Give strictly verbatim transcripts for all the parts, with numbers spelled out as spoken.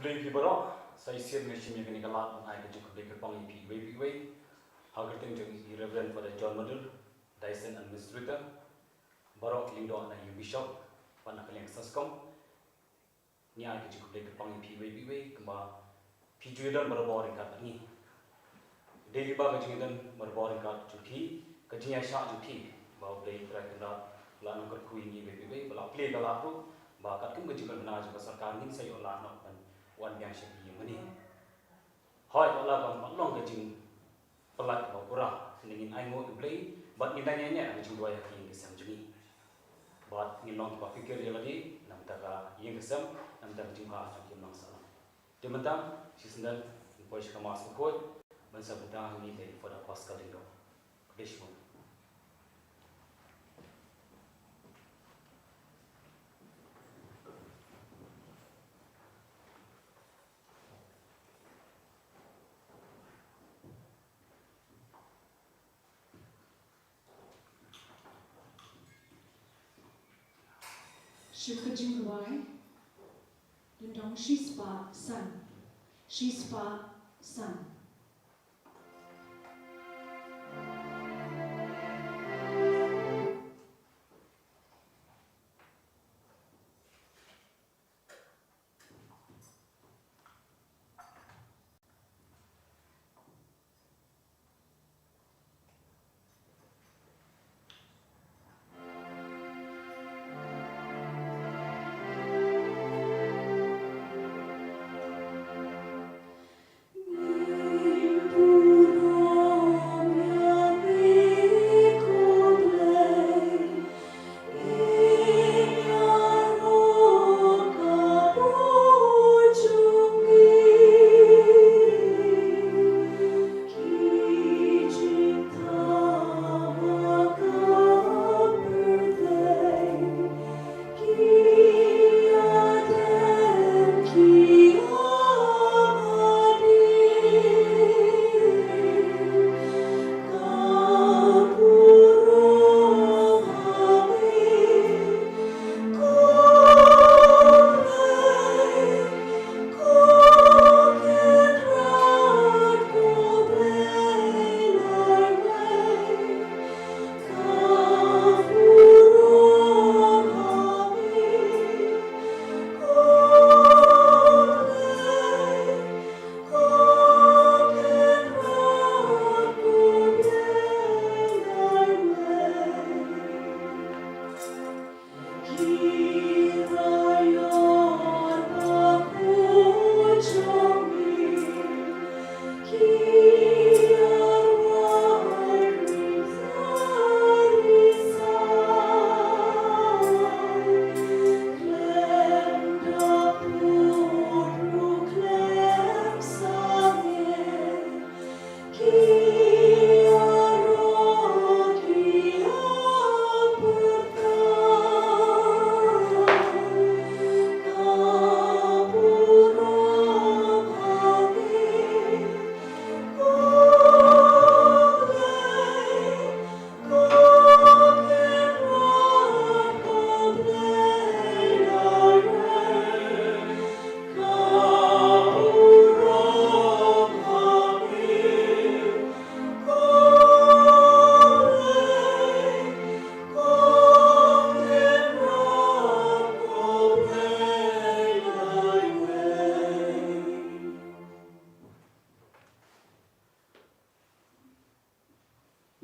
Khublei phi baroh, sa shisien nga shim ïa kane ka lad ban ai ka jingkhublei kyrpang ïa phi iwei pa iwei. Ha ka kyrteng jong i Reverend Father John Madur, Diocesan Administrator, baroh ki lyngdoh na i Bishop, bad na ka liang ka SASCOM. Ngi ai ka jingkhublei kyrpang ïa phi iwei pa iwei, kumba phi ju ïadon barabor ryngkat bad ngi. Dei lypa ka jingïadon barabor ryngkat jong phi, ka jingïaishah jong phi, ba U Blei U Trai Kynrad u la nang kyrkhu ïa ngi iwei pa iwei, ba la plie ka lad ruh, ba katkum ka jingpynbna jong ka sorkar ngin sa ïoh lad noh ban wan biang sha phi ïing mane. Hooid, wat la kam pat long ka jingpynlait kaba pura, hynrei ngin ainguh ïa U Blei, bad ngin dang ïaineh ka jingduwai ha ka ïing ka sem jong ngi. Bad ngin long kiba phikir ïa lade, na bynta ka ïing ka sem, na bynta ka jingbha jong ki imlang sahlang. Te mynta, shisien ngin poi sha ka Mass bakhuid, ban sa bynta hangne da i Father Pascal Lyngdoh. Khublei shibun. Sha ka jingduwai, lyndong shispah san, shispah san.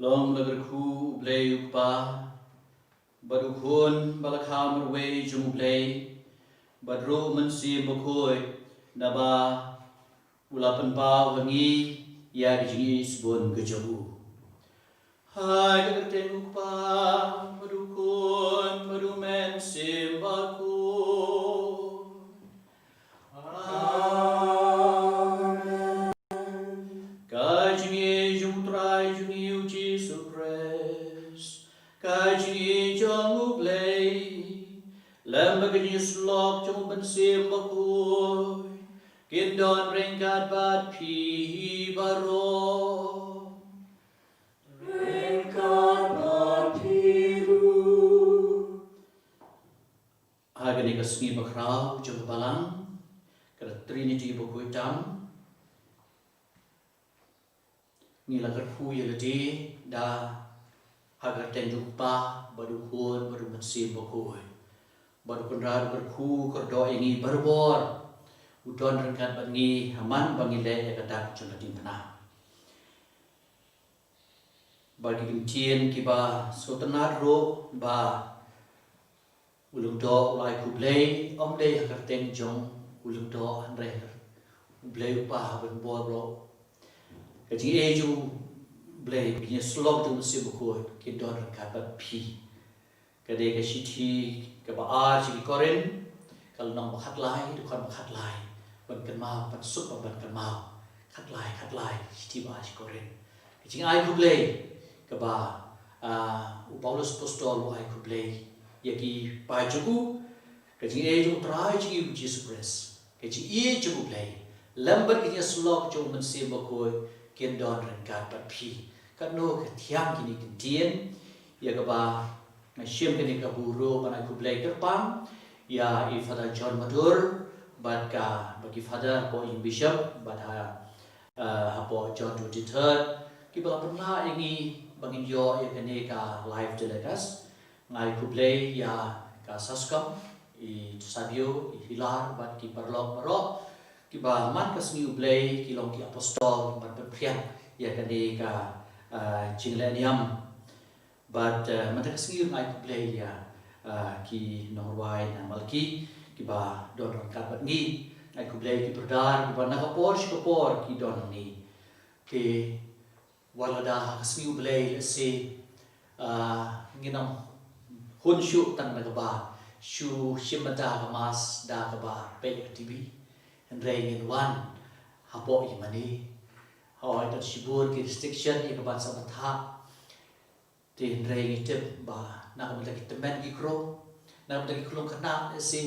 Long ba la kyrkhu U Blei U Kpa, bad U Khun ba la kha marwei jong U Blei, bad ruh U Mynsiem Bakhuid, naba u la pynpaw ha ngi ïa ka jingisbun ka jong u. Ha ka kyrteng U Kpa, bad U Khun, bad U Mynsiem Bakhuid. Amen. Ka jingïeit jong U Trai jong ngi U Jisu Khrist, ka jingïeit jong U Blei, lem bad ka jingïasyllok jong U Mynsiem Bakhuid, kin don ryngkat bad phi baroh. Ryngkat bad phi ruh. Ha kane ka sngi bakhraw jong ka Balang, ka la Trinity bakhuid tam. Ngi la kyrkhu ïa lade da ha ka kyrteng jong U Kpa bad U Khun bad U Mynsiem Bakhuid. Bad U Kynrad u kyrkhu kyrdoh ïa ngi barabor, u don ryngkat bad ngi ha man ba ngi leh ïa kata ka jong ka diengphna. Bad ki ktien kiba sngewtynnad ruh ba u Lyngdoh u la ai khublei, ym dei ha ka kyrteng jong u Lyngdoh hynrei U Blei U Kpa ban bor bro. Ka jingïeit jong U Blei, ka jingïasyllok jong U Mynsiem Bakhuid kin don ryngkat bad phi. Ka dei ka shithi kaba ar sha ki Korinth, ka lynnong ba khatlai, dkhot ba khatlai, ban kynmaw, ban suk, ban kynmaw. Khatlai, khatlai, shithi ba ar sha ki Korinth. Ka jingai khublei kaba, ah, u Paulus Apostol u ai khublei ïa ki paid jong u, ka jingïeit jong U Trai jong ngi U Jisu Khrist, ka jingïeit jong U Blei, lem bad ka jingïasyllok jong U Mynsiem Bakhuid kin don ryngkat bad phi. Katno ka thiang kine ki ktien, ïa kaba nga shim kane ka burom ban ai khublei kyrpang ïa i Father John Madur bad ka, bad ki Father hapoh ïing Bishop bad ha, eh, hapoh John twenty-third, kiba la pynlah ïa ngi ba ngin ïoh ïa kane ka live telecast. Nga ai khublei ïa ka SASCOM, i Sabio, i Hilar bad ki paralok baroh, kiba man ka sngi U Blei ki long ki apostol ban pynphriang ïa kane ka, eh, jingleh niam. Bad, eh, mynta ka sngi nga ai khublei ïa, eh, ki nongrwai na Malki kiba don ryngkat bad ngi. Nga ai khublei ki brother kiba na ka por sha ka por ki don ngi. Te wat lada ha ka sngi U Blei lehse, ah, ngin ym hun shuh tang na kaba shu shim bynta ka mass da kaba peit ka T V. Hynrei ngin wan hapoh ïing mane. Hooid, don shibun ki restriction ïa ka ban sah bynta. Te hynrei ngi tip ba na ka bynta ki tymmen ki khro, na ka bynta ki khlung khynnah, lehse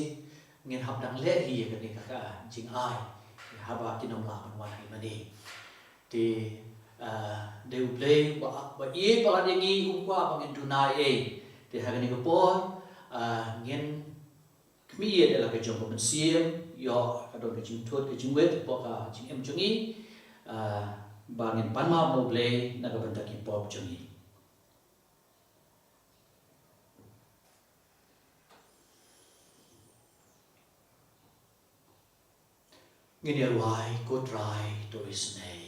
ngin hap dang leh hi ïa kane ka, ka jingai haba kin ym lah ban wan ha ïing mane. Te, ah, dei U Blei ba, ba ïeit palat ïa ngi, um kwah ba ngin duna ei ei. Te ha kane ka por, ah, ngin khmih ïa la ka jong ka mynsiem, ïoh ka don ka jingthut ka jingwit hapoh ka jingim jong ngi, ah, ba ngin pan map na U Blei na ka bynta ki pop jong ngi. Ngin ïa rwai, Ko Trai to isynei.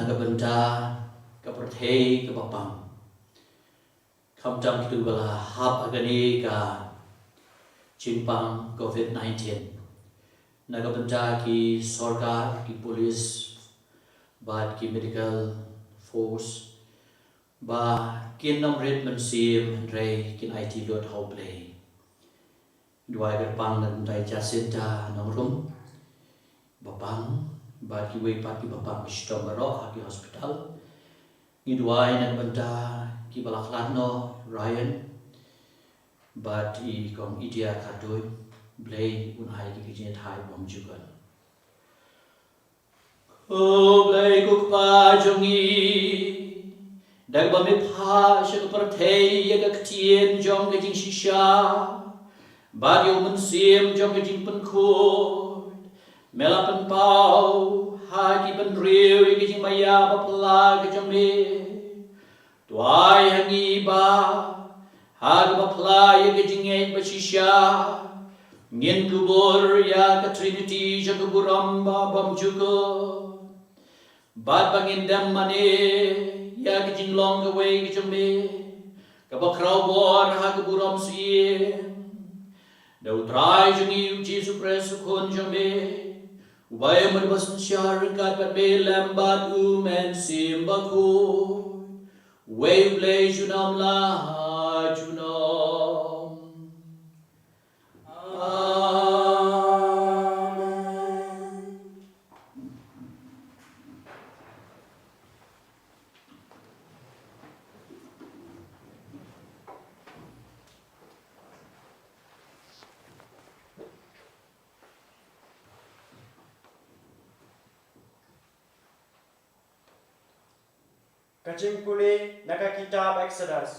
ka bynta ka pyrthei kaba pang. Khamtam kito ba la hap ha kane ka jingpang covid nineteen. Na ka bynta ki sorkar, ki police, bad ki medical force, ba kin ym rit mynsiem hynrei kin aiti lut ha U Blei. Duwai kyrpang na ka bynta i Jacinta Nongrum ba pang, bad kiwei pat kiba pang shitom baroh ha ki hospital. Ngi duwai na ka bynta kiba la khlad noh, Ryan, bad i kong Idia Kharduin, Blei un ai ki jingthait bymjukut. Ko Blei ko Kpa jong ngi, da kaba me phah sha ka pyrthei ïa ka ktien jong ka jingshisha bad ïa u mynsiem jong ka jingpynkhuid, me la pynpaw ha ki bynriew ïa ka jingmaïa bapla ka jong me. Duwai ha ngi ba ha kaba pla ïa ka jingngeit bashisha ngin kubur ïa ka Trinity jong ka burom ba bymjukut, bad ba ngin dem mane ïa ka jinglong kawei ka jong me kaba khraw bor ha ka burom siem. Da U Trai jong ngi U Jisu Khrist U Khun jong me, uba ïa mynba synshar ryngkat bad me lem bad U Mynsiem Bakhuid, uwei U Blei junom la junom. Amen. Ka jingpule na ka kitab Exodus.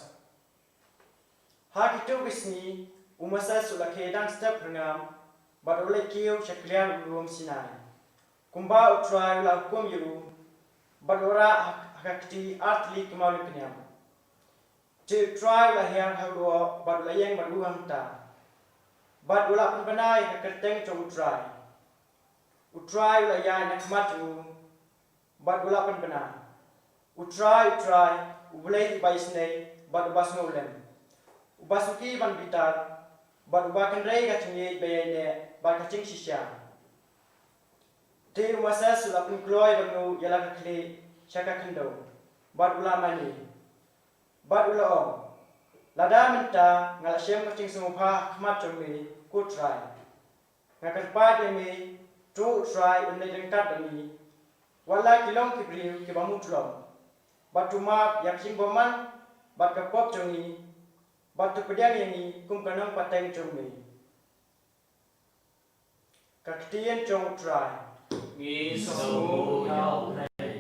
Ha kito ki sngi, u Moses u la khie dang step rngam, bad u leit kiew sha kliar u lum Sinai. Kumba U Trai u la hukum ïa u, bad u rah ha, ha ka kti ar tylli kmie lyngkniam. Te U Trai u la hiar ha u lyoh, bad u la ïeng bad u hangta. Bad u la pynbna ïa ka kyrteng jong U Trai. U Trai u la ïaid na khmat jong u, bad u la pynbna, U Trai, U Trai, U Blei uba isynei bad uba sngewlem, uba suki ban bitar, bad uba kynrei ka jingïeit ba ïaineh bad ka jingshisha. Te u Moses u la pynkloi bad u ïa la ka khlieh sha ka khyndew, bad u la mane, bad u la ong, lada mynta nga la shem ka jingsngewbha ha khmat jong me, ko Trai. Nga kyrpad ïa me, to U Trai un leit ryngkat bad ngi. Wat la ki long ki briew kiba mutlop. Bad to map ïa ka jingbymman bad ka pop jong ngi. Bad to pdiang ïa ngi kum ka nongpateng jong me. Ka ktien jong U Trai. Ngi sngewbha ïa U Blei.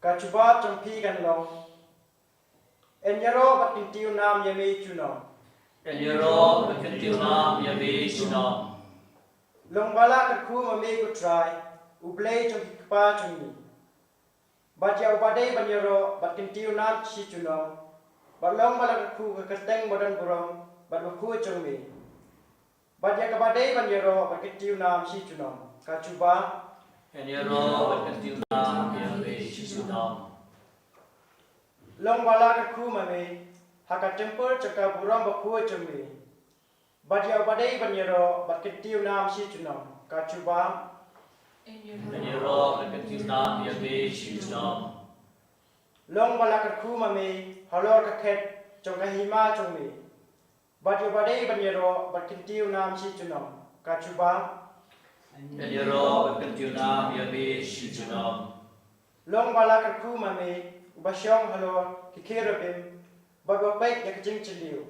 Ka jubab jong phi kan long. Yn ïaroh bad kyntiew nam ïa me junom. Yn ïaroh bad kyntiew nam ïa me junom. Long ba la kyrkhu ma me ko Trai, U Blei jong ki kpa jong ngi. Bad ïa uba dei ban ïaroh bad kyntiew nam shi junom. Bad long ba la kyrkhu ka kyrteng ba don burom bad bakhuid jong me. Bad ïa kaba dei ban ïaroh bad kyntiew nam shi junom. Ka jubab. Yn ïaroh bad kyntiew nam ïa me shi junom. Long ba la kyrkhu ma me ha ka templ jong ka burom bakhuid jong me. Bad ïa uba dei ban ïaroh bad kyntiew nam shi junom. Ka jubab. Yn ïaroh bad kyntiew nam ïa me shi junom. Long ba la kyrkhu ma me halor ka khet jong ka hima jong me. Bad ïa uba dei ban ïaroh bad kyntiew nam shi junom. Ka jubab. Yn ïaroh bad kyntiew nam ïa me shi junom. Long ba la kyrkhu ma me uba shong halor ki kherubim bad uba peit ïa ka jingjylliew.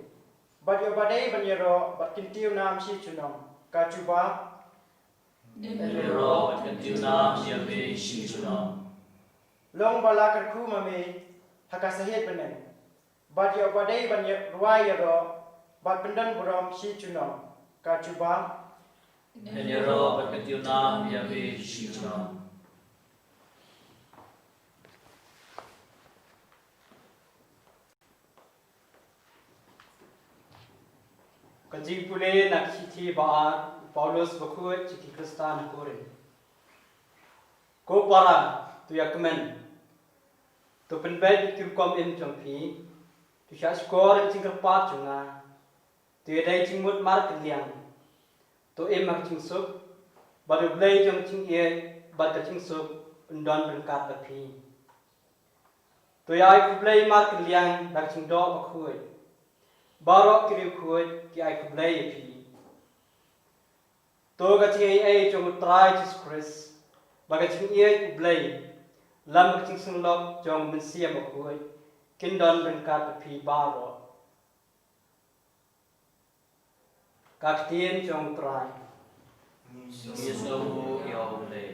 Bad ïa uba dei ban ïaroh bad kyntiew nam shi junom. Ka jubab. Yn ïaroh bad kyntiew nam ïa me shi junom. Long ba la kyrkhu ma me ha ka sahied bneng. Bad ïa uba dei ban ïa rwai ïaroh bad pyndon burom shi junom. Ka jubab. Yn ïaroh bad kyntiew nam ïa me shi junom. Ka jingpule na ka shithi ba ar u Paulus bakhuid sha ki Khristan ha Korinth. Ko para, To ïa kmen. To pynbeit ïa ki rukom im jong phi. To shahshkor ïa ka jingkyrpad jong nga. To ïadei jingmut markylliang. To im ha ka jingsuk. Bad U Blei jong ka jingïeit bad ka jingsuk un don ryngkat bad phi. To ïa ai khublei markylliang da ka jingdoh bakhuid. Baroh ki riewkhuid ki ai khublei ïa phi. To ka jingaiei jong U Trai Jisu Khrist, bad ka jingïeit U Blei, lem ka jingïasyllok jong U Mynsiem Bakhuid, kin don ryngkat bad phi baroh. Ka ktien jong U Trai. Ngi sngewnguh ïa U Blei.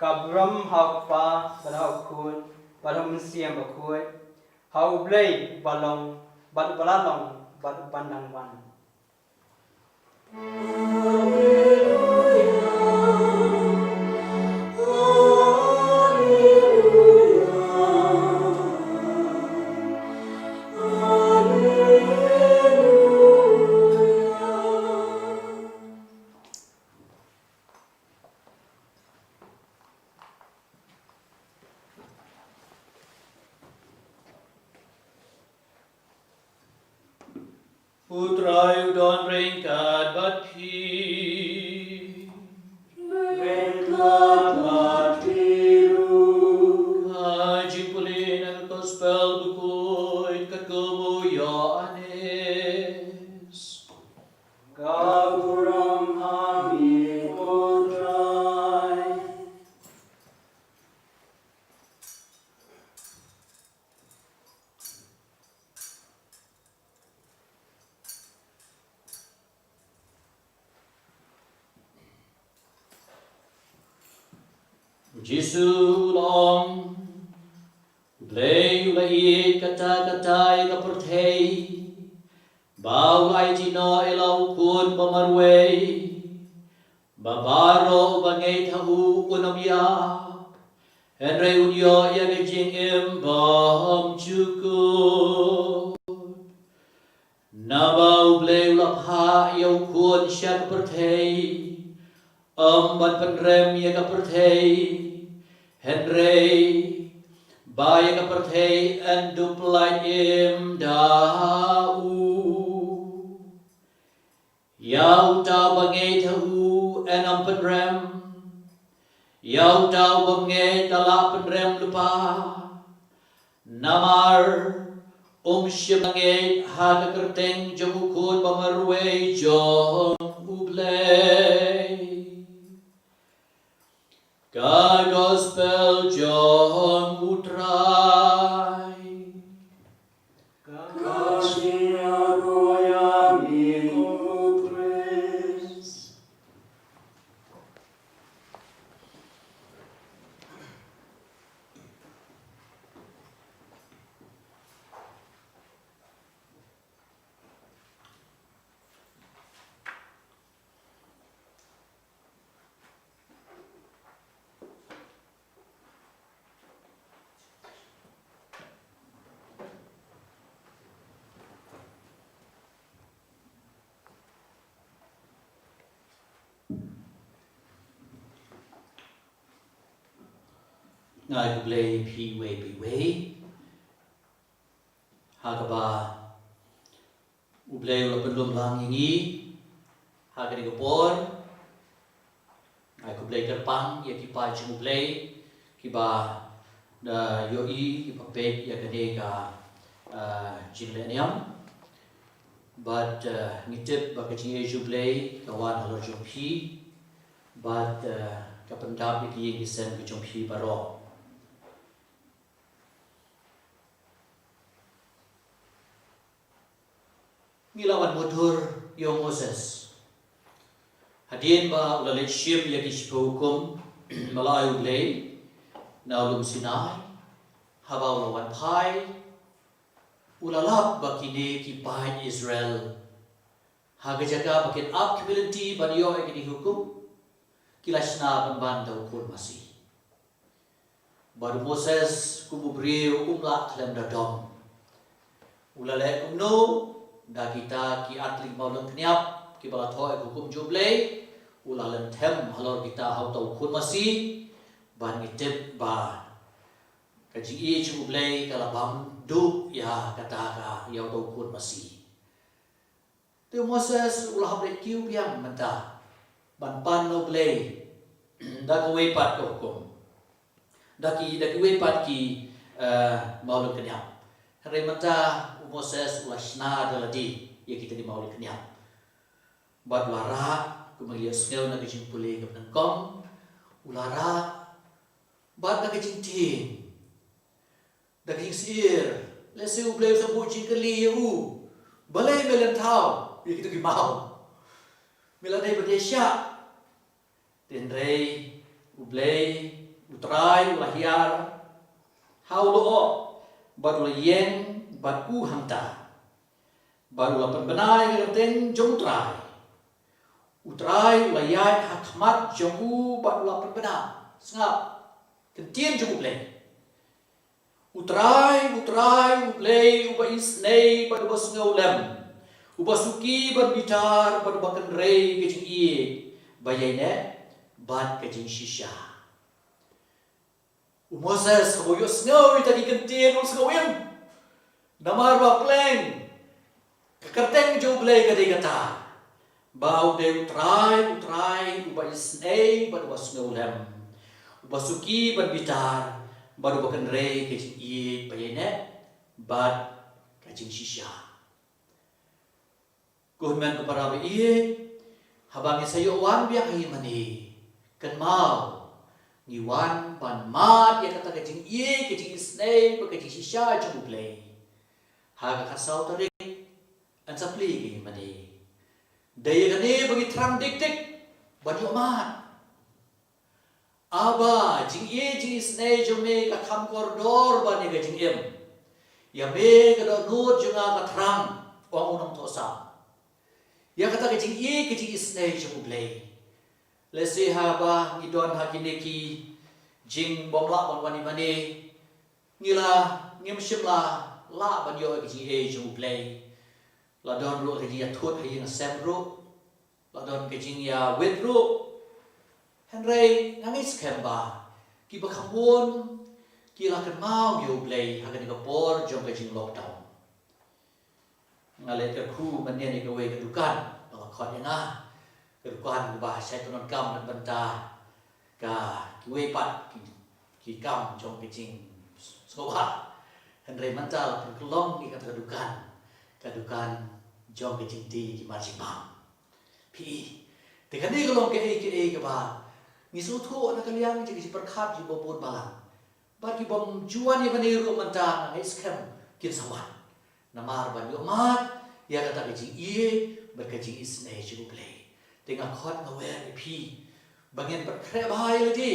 Ka burom ha U Kpa, bad ha U Khun, bad ha U Mynsiem Bakhuid, ha U Blei uba long, bad uba la long, bad uban dang wan. U Trai u don ryngkat bad phi. Ryngkat bad phi ruh. Ka jingpule na ka Gospel bakhuid katkum u Ïoannis. Ka burom ha me ko Trai. U Jisu u la ong, U Blei u la ïeit katta katta ïa ka pyrthei, ba u la aiti noh ïa la u Khun ba marwei, ba baroh uba ngeit ha u un ym ïap, hynrei un ïoh ïa ka jingim bymjukut. Naba U Blei u la phah ïa u Khun sha ka pyrthei, ym ban pynrem ïa ka pyrthei, hynrei ba ïa ka pyrthei yn dup lait im da u. Ïa uta uba ngeit ha u yn ym pynrem, ïa uta u bym ngeit la lah pynrem lypa. Namar um shym la ngeit ha ka kyrteng jong u Khun ba marwei jong U Blei. Ka Gospel jong U Trai. Ka jingïaroh ïa me ko Khrist. Nga ai khublei ïa phi iwei pa iwei. Ha kaba U Blei u la pynlong lang ïa ngi ha kane ka por. Ai khublei kyrpang ïa ki paid jong U Blei kiba da ïohi, kiba peit ïa kane ka, ah, jingleh niam. Bad, ah, ngi tip ba ka jingïeit jong U Blei ka wan halor jong phi. Bad, ah, ka pyndap ïa ki ïing ki sem ki jong phi baroh. Ngi la wan mutdur ïa u Moses hadien ba u la leit shim ïa ki shiphew hukum ba la ai U Blei na u lum Sinai. Haba u la wan phai, u la lap ba kine ki paid Israel Ha ka jaka ba kin ap ki milynti ban ïoh ïa kine ki hukum, ki la shna pynban da u khun masi. Bad u Moses kum u briew um lah khlem da dom. U la leh kumno? Da kita ki artylli ki mawlyngkniap kiba la thoh ïa ka hukum jong U Blei, u la lynthem halor kita ha uta u khun masi. Bad ngi tip ba ka jingïeit jong U Blei ka la bam duh ïa kata ka, ïa uta u khun masi. Te u Moses u la hap leh kiew biang mynta ban pan na U Blei da kawei pat ka hukum, da ki, da kiwei pat ki, eh, mawlyngkniap. Hynrei mynta u Moses u la shna da lade ïa kita ki mawlyngkniap. Bad u la rah, kumba ngi ïohsngew na ka jingpule kaba nyngkong, u la rah bad na ka jingtieng, da ka jingsyier, lehse U Blei u sa buh jingkylli ïa u, balei me lynthaw ïa kita ki maw? Me la dei ban ïaishah. Hynrei U Blei, U Trai u la hiar ha u lyoh, bad u la ïeng bad u hangta. Bad u la pynbna ïa ka kyrteng jong U Trai. U Trai u la ïaid ha khmat jong u bad u la pynbna. Sngap, ka ktien jong U Blei. U Trai, U Trai, U Blei uba isynei bad uba sngewlem, uba suki ban bitar bad uba kynrei ka jingïeit ba ïaineh bad ka jingshisha. U Moses haba u ïohsngew ïa kita ki kyntien u sngewim. Namar ba pleng ka kyrteng jong U Blei ka dei kata, ba u dei U Trai, U Trai uba isynei bad uba sngewlem, uba suki ban bitar bad uba kynrei ka jingïeit ba ïaineh bad ka jingshisha. Ko hynmen ko para ba ïeit, haba ngi sa ïoh wan biang ha ïing mane, kynmaw, ngi wan ban mad ïa kata ka jingïeit, ka jingisynei bad ka jingshisha jong U Blei. Ha ka khatsaw tarik, yn sa plie ka ïing mane. Dei ïa kane ba ngi thrang dik dik ban ïoh mad. Aba, jingïeit jingisynei jong me ka kham kordor ban ïa ka jingim. Ïa me ka dohnud jong nga ka thrang, ong u nongthoh Salm. Ïa kata ka jingïeit ka jingisynei jong U Blei. Lehse haba ngi don ha kine ki jingbymlah ban wan ïa mane, ngi la, ngim shym la lah ban ïoh ïa ka jingïeit jong U Blei. La don ruh ka jingïathut ha ïing ha sem ruh. La don ka jingïawit ruh. Hynrei nga ngeit skhem ba kiba kham bun ki la kynmaw ïa U Blei ha kane ka por jong ka jing lockdown. Nga leit kyrkhu mynnin ïa kawei ka dukan ba la khot ïa nga. Ka dukan kaba shait pyndonkam na ka bynta ka kiwei pat ki, ki kam jong ka jingsngewbha. Hynrei mynta la pynkyllon ïa kata ka dukan, ka dukan jong ka jingdie ki mar jingbam. Phi i, te kane ka long kaei kaei kaba ngi sngewthuh na ka liang jong ka jingpyrkhat jong kiba bun balang. Bad ki bym ju wan ïa mane ruh mynta nga ngeit skhem kin sa wan. Namar ban ïoh mad ïa kata ka jingïeit bad ka jingisynei jong U Blei. Te nga khot nga wer ïa phi ba ngin pynkhreh bha ïa lade,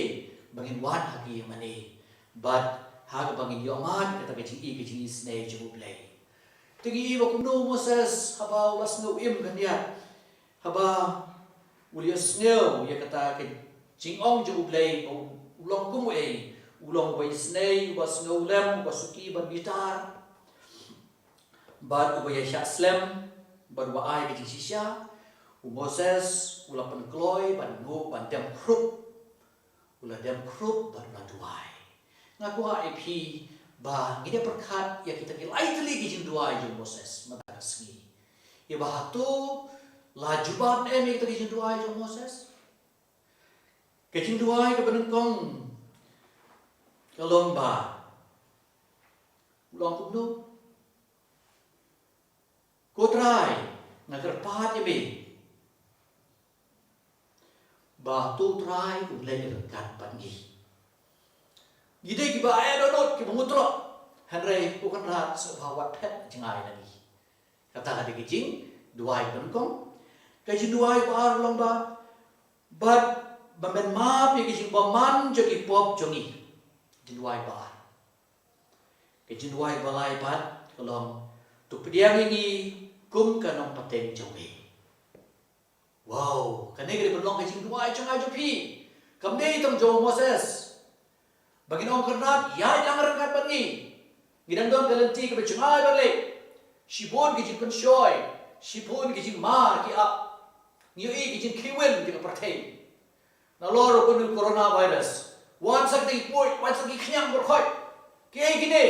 ba ngin wan ha ki ïing mane. Bad ha kaba ngin ïoh mad ïa kata ka jingïeit ka jingisynei jong U Blei. Te ngi i ba kumno u Moses haba u la sngew im khyndiat, haba u la ïohsngew ïa kata ka jingong jong U Blei ba u long kum uei, u long uba isynei, uba sngewlem, uba suki ban bitar, bad uba ïaishah slem, bad uba ai ka jingshisha, u Moses u la pynkloi ban ngop, ban dem khrup. U la dem khrup bad u la duwai. Nga kwah ïa phi ba ngin ïa pyrkhat ïa kita ki lai tylli ki jingduwai jong u Moses mynta ka sngi. Ïa ba hato la jubab ne em ïa kita ki jingduwai jong u Moses? Ka jingduwai kaba nyngkong ka long ba u long kumno? Ko Trai, nga kyrpad ïa me ba to Trai un leit ryngkat bad ngi. Ngi dei kiba ai dohnud, kiba ngutlok, hynrei ko Kynrad sngewbha wat phet jngai na ngi. Kata ka dei ka jingduwai ba nyngkong. Ka jingduwai ba ar long ba, bad ba men map ïa ka jingbymman jong ki pop jong ngi. Jingduwai ba ar. Ka jingduwai ba lai pat ka long, to pdiang ïa ngi kum ka nongpateng jong me. Wow, kane ka dei ban long ka jingduwai jong nga jong phi. Kam dei tang jong u Moses. Ba ngin ong kyrpad, ïaid lang ryngkat bad ngi. Ngi dang don ka lynti kaba jngai bha leh. Shibun ki jingpynshoi, shibun ki jingma ki ap. Ngi ïohi ki jingkhih win ki ka pyrthei. Nalor u kane u coronavirus. Wan sa ki poi, wan sa ki khñiang bor khoi. Kiei kine?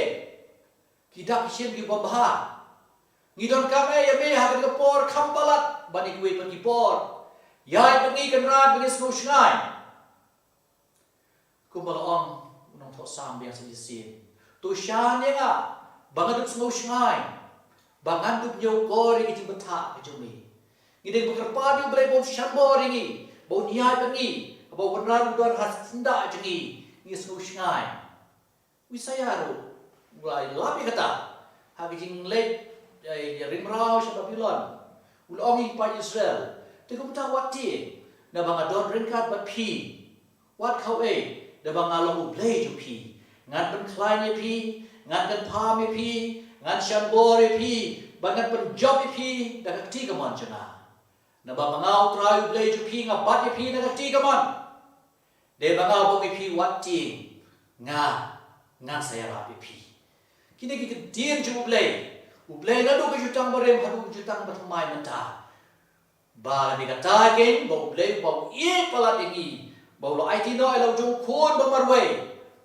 Ki dak ki shin ki bym bha. Ngi donkam eh ïa me ha kane ka por kham palat ban ïa kiwei pat ki por. Ïaid bad ngi Kynrad ba ngin sngew shngaiñ. Kumba la ong u nongthoh Salm biang sa shisien. To shan ïa nga ba ngan dup sngew shngaiñ. Ba ngan dup ñiewkor ïa ki jingbthah ka jong me. Ngi dei ban kyrpad ïa u Blei ba un shan bor ïa ngi, ba un ïaid bad ngi, ba un wanrah u don ha syndah jong ngi, ngi sngew shngaiñ. U Isaïah ruh u la lap ïa kata ha ka jingleit ïa, ïa ri mraw sha Babilon. U la ong ïa ki paid Israel, te kumta wat tieng, naba nga don ryngkat bad phi. Wat khaw ei, naba nga long u Blei jong phi. Ngan pynkhlaiñ ïa phi, ngan kynpham ïa phi, ngan shan bor ïa phi, bad ngan pynjop ïa phi da ka kti kamon jong nga. Naba ma nga U Trai U Blei jong phi nga bat ïa phi na ka kti kamon. Dei ma nga u ong ïa phi wat tieng, nga ngan sa ïarap ïa phi. Kine ki ktien jong U Blei. U Blei naduh ka jutang barim haduh ka jutang bathymmai mynta. Ba dei kata kein ba U Blei ba u ïeit palat ïa ngi, ba u la aiti noh ïa la u jong u khun ba marwei,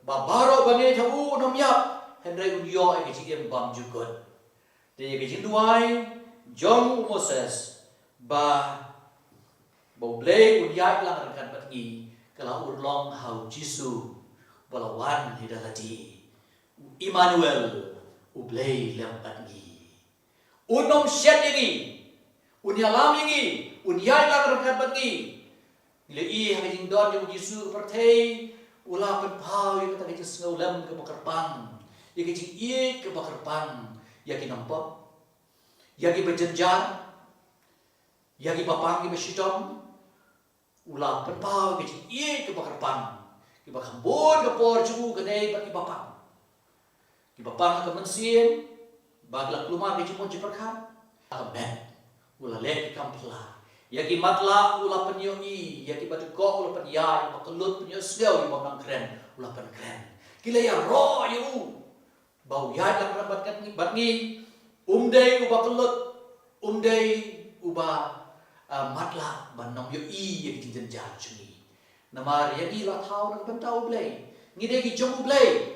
ba baroh ba ngeit ha u un ym ïap, hynrei un ïoh ïa ka jingim bymjukut. Te ïa ka jingduwai jong u Moses ba, ba U Blei un ïaid lang ryngkat bad ngi, ka la urlong ha u Jisu ba la wan hi da lade. U Immanuel, U Blei lem bad ngi. Un ym shet ïa ngi, un ïalam ïa ngi, un ïaid lang ryngkat bad ngi. Ngi la ïohi ha ka jingdon jong u Jisu ha pyrthei, u la pynpaw ïa kata ka jingsngewlem kaba kyrpang, ïa ka jingïeit kaba kyrpang ïa ki nongpop, ïa kiba jynjar, ïa kiba pang kiba shitom. U la pynpaw ïa ka jingïeit kaba kyrpang, kiba kham bun ka por jong u ka dei bad kiba pang. Kiba pang ha ka mynsiem, ba ki la kulmar ka jingmut jingpyrkhat, ha ka met u la leh ki kam phylla. Ïa ki matlah u la pynïohi, ïa kiba dkoh u la pynïaid, ïa kiba kyllut pynïohsngew, ïa kiba nang kren u la pynkren. Ki la ïaroh ïa u ba u ïaid lang ryngkat bad ngi, bad ngi. Um dei uba kyllut, um dei uba, ah, matlah ban ym ïohi ïa ki jingjynjar jong ngi. Namar ïa ngi la thaw na ka bynta U Blei. Ngi dei ki jong U Blei.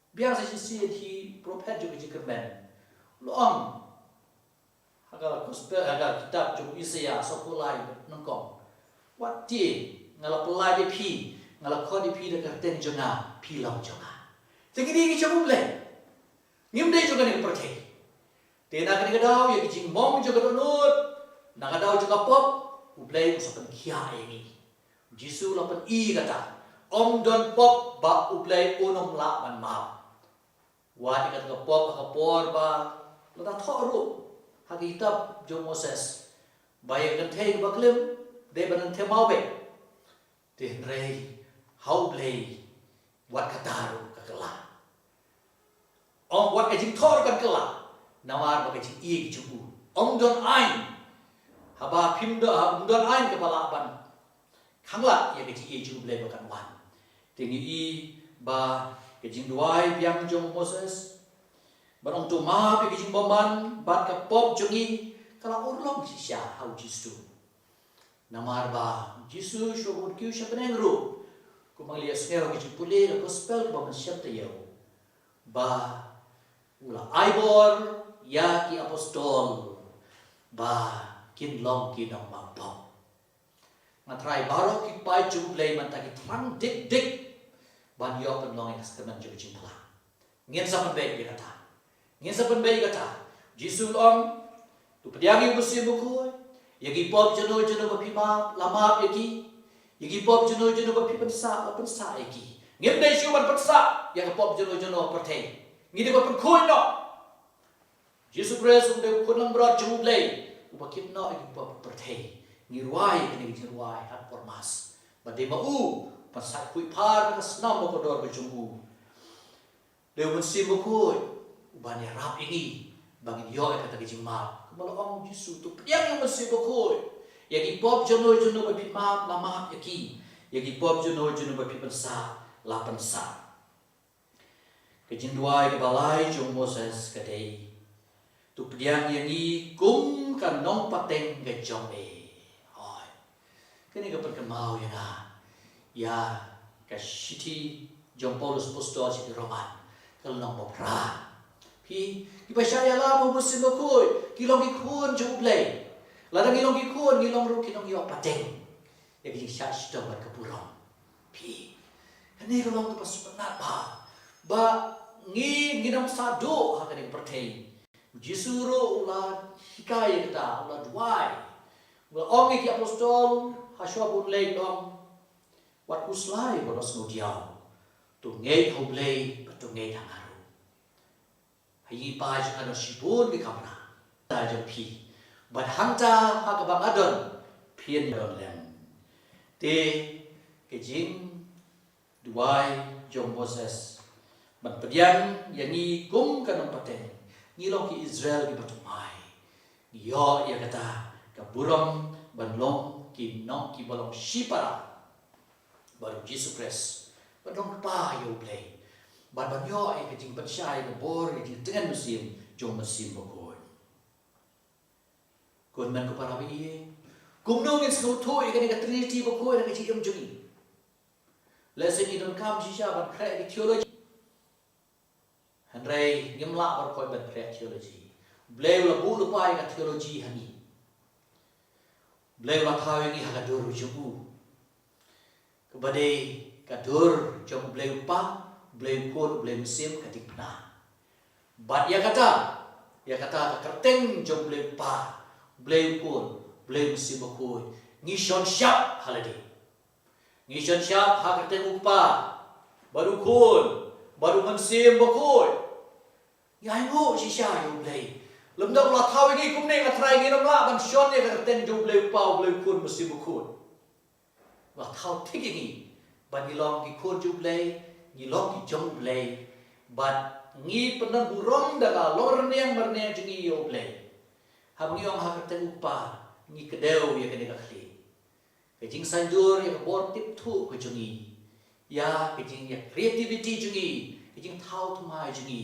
Biang sa shisien hi prophet jong ka jingkyrmen u la ong ha ka gospel, ha ka kitab jong u Isaïah sawphew lai nyngkong. Wat tieng, nga la pyllait ïa phi, nga la khot ïa phi da ka kyrteng jong nga, phi long jong nga. Te ngi dei ngi jong U Blei. Ngim dei jong kane ka pyrthei. Te na kane ka daw ïa ka jingmong jong ka dohnud, na ka daw jong ka pop, U Blei u sa pynkhiah ïa ngi. U Jisu u la pyni kata. Ym don pop ba U Blei un ym lah ban map. Wat ïa kata ka pop ha ka por ba la da thoh ruh ha ka kitab jong u Moses ba ïa ka kynthei kaba klim dei ban them maw beit. Te hynrei ha U Blei wat kata ruh ka kylla. Ym wat ka jingthoh ruh kan kylla. Namar ba ka jingïeit ka jong u. Ym don aiñ. Haba phim don, ym don aiñ kaba lah ban khanglad ïa ka jingïeit jong U Blei ba kan wan. Te ngi i ba ka jingduwai biang jong u Moses ban ong to map ïa ka jingbymman bad ka pop jong ngi ka la urlong shisha ha u Jisu. Namar ba u Jisu shuwa ba un kiew sha bneng ruh, kumba ngi la ïohsngew ha ka jingpule ka gospel kaba mynsiem taïew, ba u la ai bor ïa ki apostol ba kin long ki nongmap pop. Nga trai baroh ki paid jong U Blei mynta ki thrang dik dik ban ïoh pynlong ïa ka sakramen jong ka jingphla. Ngin sa pynbeit ïa kata. Ngin sa pynbeit ïa kata. Jisu u la ong, to pdiang ïa u Mynsiem Bakhuid, ïa ki pop jano jano ba phi map, la map ïa ki. Ïa ki pop jano jano ba phi pynsah, la pynsah ïa ki. Ngim dei shuh ban pynsah ïa ka pop jano jano ha pyrthei. Ngi dei ban pynkhuid noh. Jisu Khrist u dei u khun langbrot jong U Blei uba kit noh ïa ki pop pyrthei. Ngi rwai ïa kane ka jingrwai ha por Mass. Ba dei ma u ban sa khuidpar na ka snam bakordor ka jong u. Dei u Mynsiem Bakhuid uban ïarap ïa ngi ba ngin ïoh ïa kata ka jingmap. Kumba la ong u Jisu, to pdiang ïa u Mynsiem Bakhuid. Ïa ki pop juno juno ba phi map, la map ïa ki. Ïa ki pop juno juno ba phi pynsah, la pynsah. Ka jingduwai kaba lai jong Moses ka dei, to pdiang ïa ngi kum ka nongpateng ka jong me. Hooid. Kane ka pynkynmaw ïa nga ïa ka shithi jong Paulus Apostol sha ki Roman, ka lynnong ba phra. Phi, kiba shah ïalam ha u Mynsiem Bakhuid ki long ki khun jong U Blei. Lada ngi long ki khun, ngi long ruh ki nongïoh pateng ïa ka jingshah shitom bad ka burom. Phi, kane ka long kaba sngewtynnat bha ba ngi, ngin ym sah duh ha kane ka pyrthei. U Jisu ruh u la hikai ïa kata, u la duwai. U la ong ïa ki apostol ha shuwa ba un leit, u ong, wat khuslai bad wat sngewdiaw. To ngeit ha U Blei bad to ngeit ha nga ruh. Ha ïing i Pa jong nga don shibun ki kamra. Ta jong phi. Bad hangta ha kaba nga don, phin don lem. Te ka jingduwai jong Moses ban pdiang ïa ngi kum ka nongpateng, ngi long ki Israel kiba thymmai. Ngi ïoh ïa kata ka burom ban long ki nong, kiba long shipara bad U Jisu Khrist, ban long kpa ïa U Blei, bad ban ïoh ïa ka jingpynshai ka bor, ïa ka jingtngen mynsiem jong U Mynsiem Bakhuid. Ko hynmen ko para ba ïeit, kumno ngin sngewthuh ïa kane ka Trinity bakhuid ha ka jingim jong ngi? Lehse ngi donkam shisha ban khreh ïa ki theology. Hynrei ngim lah baroh ban pyrkhat theology. U Blei u la buh lypa ïa ka theology ha ngi. U Blei u la thaw ïa ngi ha ka dur jong u, kaba dei ka dur jong U Blei u Kpa, U Blei u Khun, U Blei u Mynsiem, ka diengphna. Bad ïa kata, ïa kata ka kyrteng jong U Blei u Kpa, U Blei u Khun, U Blei u Mynsiem Bakhuid, ngi shon shap ha lade. Ngi shon shap ha ka kyrteng u Kpa, bad u Khun, bad u Mynsiem Bakhuid. Ngi ainguh shisha ïa U Blei. Lymda u la thaw ïa ngi kumne, nga trai, ngin ym lah ban shon ïa ka kyrteng jong U Blei u Kpa, U Blei u Khun, Mynsiem Bakhuid. U la thaw thik ïa ngi ban ngi long ki khun jong U Blei, ngi long ki jong U Blei. Bad ngi pyndon burom da ka long rynïeng marynïeng jong ngi ïa U Blei. Haba ngi ong ha ka kyrteng u Kpa, ngi kdew ïa kane ka khlieh. Ka jingsaindur ïa ka bor tip thuh ka jong ngi, ïa ka jing, ïa creativity jong ngi, ka jingthaw thymmai jong ngi.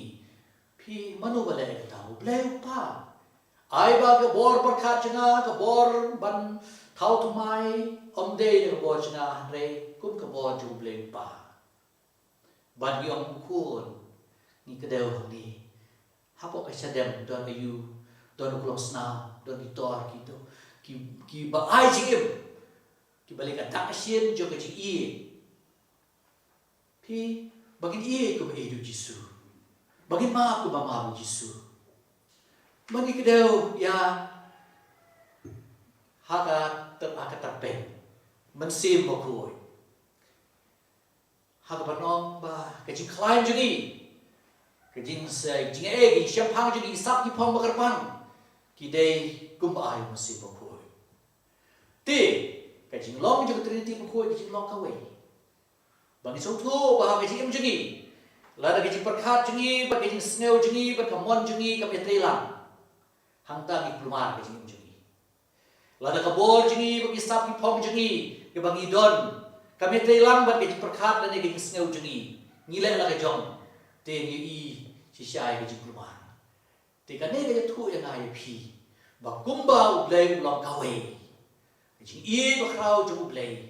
Phi, mano ba leh kata? U Blei u Kpa. Ai ba ka bor pyrkhat jong nga, ka bor ban thaw thymmai, ym dei da ka bor jong nga, hynrei kum ka bor jong U Blei u Kpa. Bad ngi ong, u Khun, ngi kdew hangne. Hapoh ka shadem don aïu? Don u khlong snam, don ki tor, ki do, ki, kiba ai jingim, kiba leh ka dak ka shin jong ka jingïeit. Phi, ba ngin ïeit kumba ïeit u Jisu, ba ngin map kumba map u Jisu. Ba ngi kdew ïa, ha ka ter-, ha ka tyrpeng Mynsiem Bakhuid. Ha kaba nong ba ka jingkhlaiñ jong ngi, ka jingse-, jingeh, ka jingshemphang jong ngi, ki sap ki phong ba kyrpang, ki dei kumba ai u Mynsiem Bakhuid. Te ka jinglong jong ka Trinity bakhuid ka jinglong kawei. Ba ngi sngewthuh ba ha ka jingim jong ngi, lada ka jingpyrkhat jong ngi, bad ka jingsngew jong ngi, bad ka mon jong ngi kam ïatrei lang, hangta ngi kulmar ka jingim jong ngi. Lada ka bor jong ngi bad ki sap ki phong jong ngi, kiba ngi don, kam ïatrei lang bad ka jingpyrkhat lane ka jingsngew jong ngi, ngi leh la ka jong, te ngi ïohi shisha ïa ka jingkulmar. Te kane ka ïathuh ïa nga ïa phi ba kumba U Blei u long kawei, ka jingïeit bakhraw jong U Blei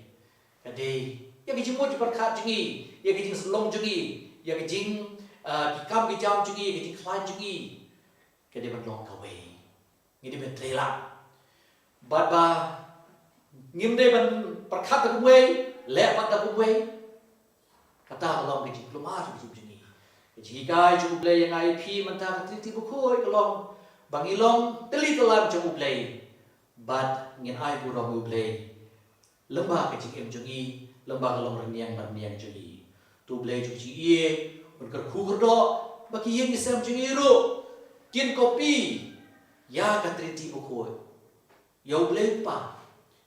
ka dei ïa ka jingmut jingpyrkhat jong ngi, ïa ka jingslong jong ngi, ïa ka jing, ah, ki kam ki jam jong ngi, ïa ka jingkhlaiñ jong ngi, ka dei ban long kawei. Ngi dei ban trei lang. Bad ba ngim dei ban pyrkhat da kumwei, leh pat da kumwei. Kata ka long ka jingkulmar jong ka jingim jong ngi. Ka jinghikai jong U Blei ïa nga ïa phi mynta ka Trinity bakhuid ka long ba ngi long tylli tyllan jong U Blei. Bad ngin ai burom ïa U Blei lyngba ka jingim jong ngi, lyngba ka long rynïeng marynïeng jong ngi. To U Blei jong ka jingïeit un kyrkhu kyrdoh ba ki ïing ki sem jong ngi ruh kin copy ïa ka Trinity bakhuid. Ïa U Blei u Kpa,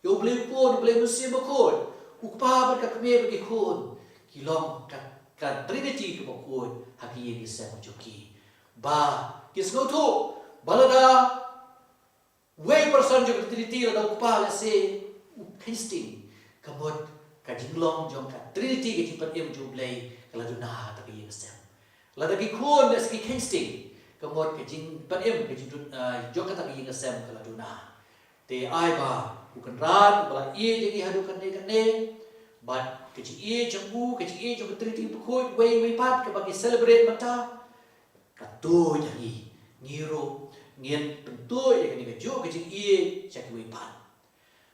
ïa U Blei u Khun, U Blei u Mynsiem Bakhuid. U Kpa bad ka Kmie bad ki khun ki long ka, ka Trinity kaba khuid ha ki ïing ki sem jong ki. Ba kin sngewthuh ba lada Wei person jong ka Trinity, lada u Kpa lehse u kheiñ sting, ka mut ka jinglong jong ka Trinity, ka jingpynim jong U Blei, ka la duna ha kata ka ïing ka sem. Lada ki khun lehse ki kheiñ sting, ka mut ka jingpynim, ka jingduna, ah, jong kata ka ïing ka sem ka la duna. Te ai ba U Kynrad uba la ïeit ïa ngi haduh katne katne, bad ka jingïeit jong u, ka jingïeit jong ka Trinity bakhuid, wei wei pat kaba ngi celebrate mynta, ka tuid ïa ngi. Ngi ruh ngin pyntuid ïa kane kajuh ka jingïeit sha kiwei pat.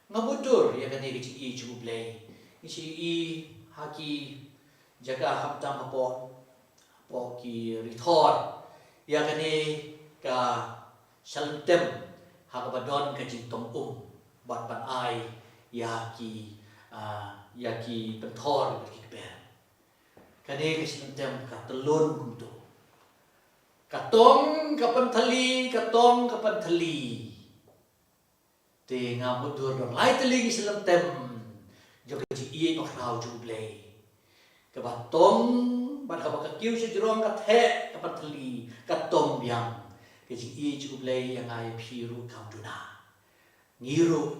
Nga mutdur ïa kane ka jingïeit jong U Blei. Ngi shu ïohi ha ki jaka khamtam hapoh, hapoh ki rithor, ïa kane ka shah lyntem ha kaba don ka jingtong um bad ban ai ïa ki, ah, ïa ki pynthor bad ki kper. Kane ka shah lyntem ka tyllun kumto. Ka tong ka pynthylli, ka tong ka pynthylli. Te nga mutdur don lai tylli ki shah lyntem jong ka jingïeit bakhraw jong U Blei, kaba tong bad haba ka kiew shajrong ka theh, ka pynthylli, ka tong biang. Ka jingïeit jong U Blei ïa nga ïa phi ruh kam duna. Ngi ruh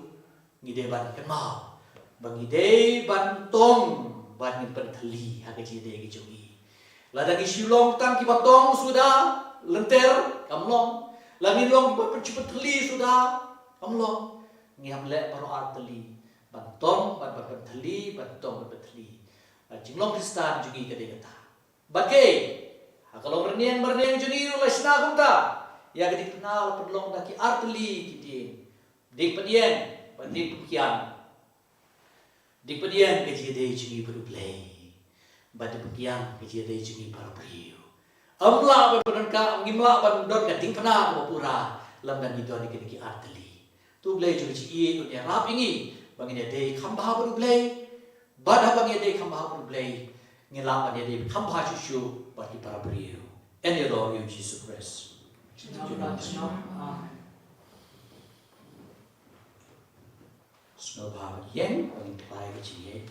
ngi dei ban kynmaw ba ngi dei ban tong, ban ngin pynthylli ha ka jingïadei ka jong ngi. Lada ngi shu long tang kiba tong suda lynter, kam long. Lada ngi long kiba pyn-, shu pynthylli suda, kam long. Ngi hap leh baroh ar tylli, ban tong bad ban pynthylli, ban tong ban pynthylli. Ka jinglong Khristan jong ngi ka dei kata. Bad kaei, ha ka long rynïeng marynïeng jong ngi ruh la shna kumta. Ïa ka diengphna la pynlong da ki ar tylli ki dieng. Dieng pdiang bad dieng pynkiang. Dieng pdiang ka jingïadei jong ngi bad U Blei, bad dieng pynkiang ka jingïadei jong ngi bad para briew. Ym lah ban pyndonkam, ngim lah ban don ka diengphna kaba pura lymda ngi don ïa kine ki ar tylli. To U Blei jong ka jingïeit un ïarap ïa ngi ba ngin ïadei kham bha bad U Blei. Bad haba ngi ïadei kham bha bad U Blei, ngi lah ban ïadei kham bha shuh shuh bad ki para briew. Yn ïaroh ïa U Jisu Khrist. Amen. Sngewbha ïeng, ba ngin pynlait ka jingïeit.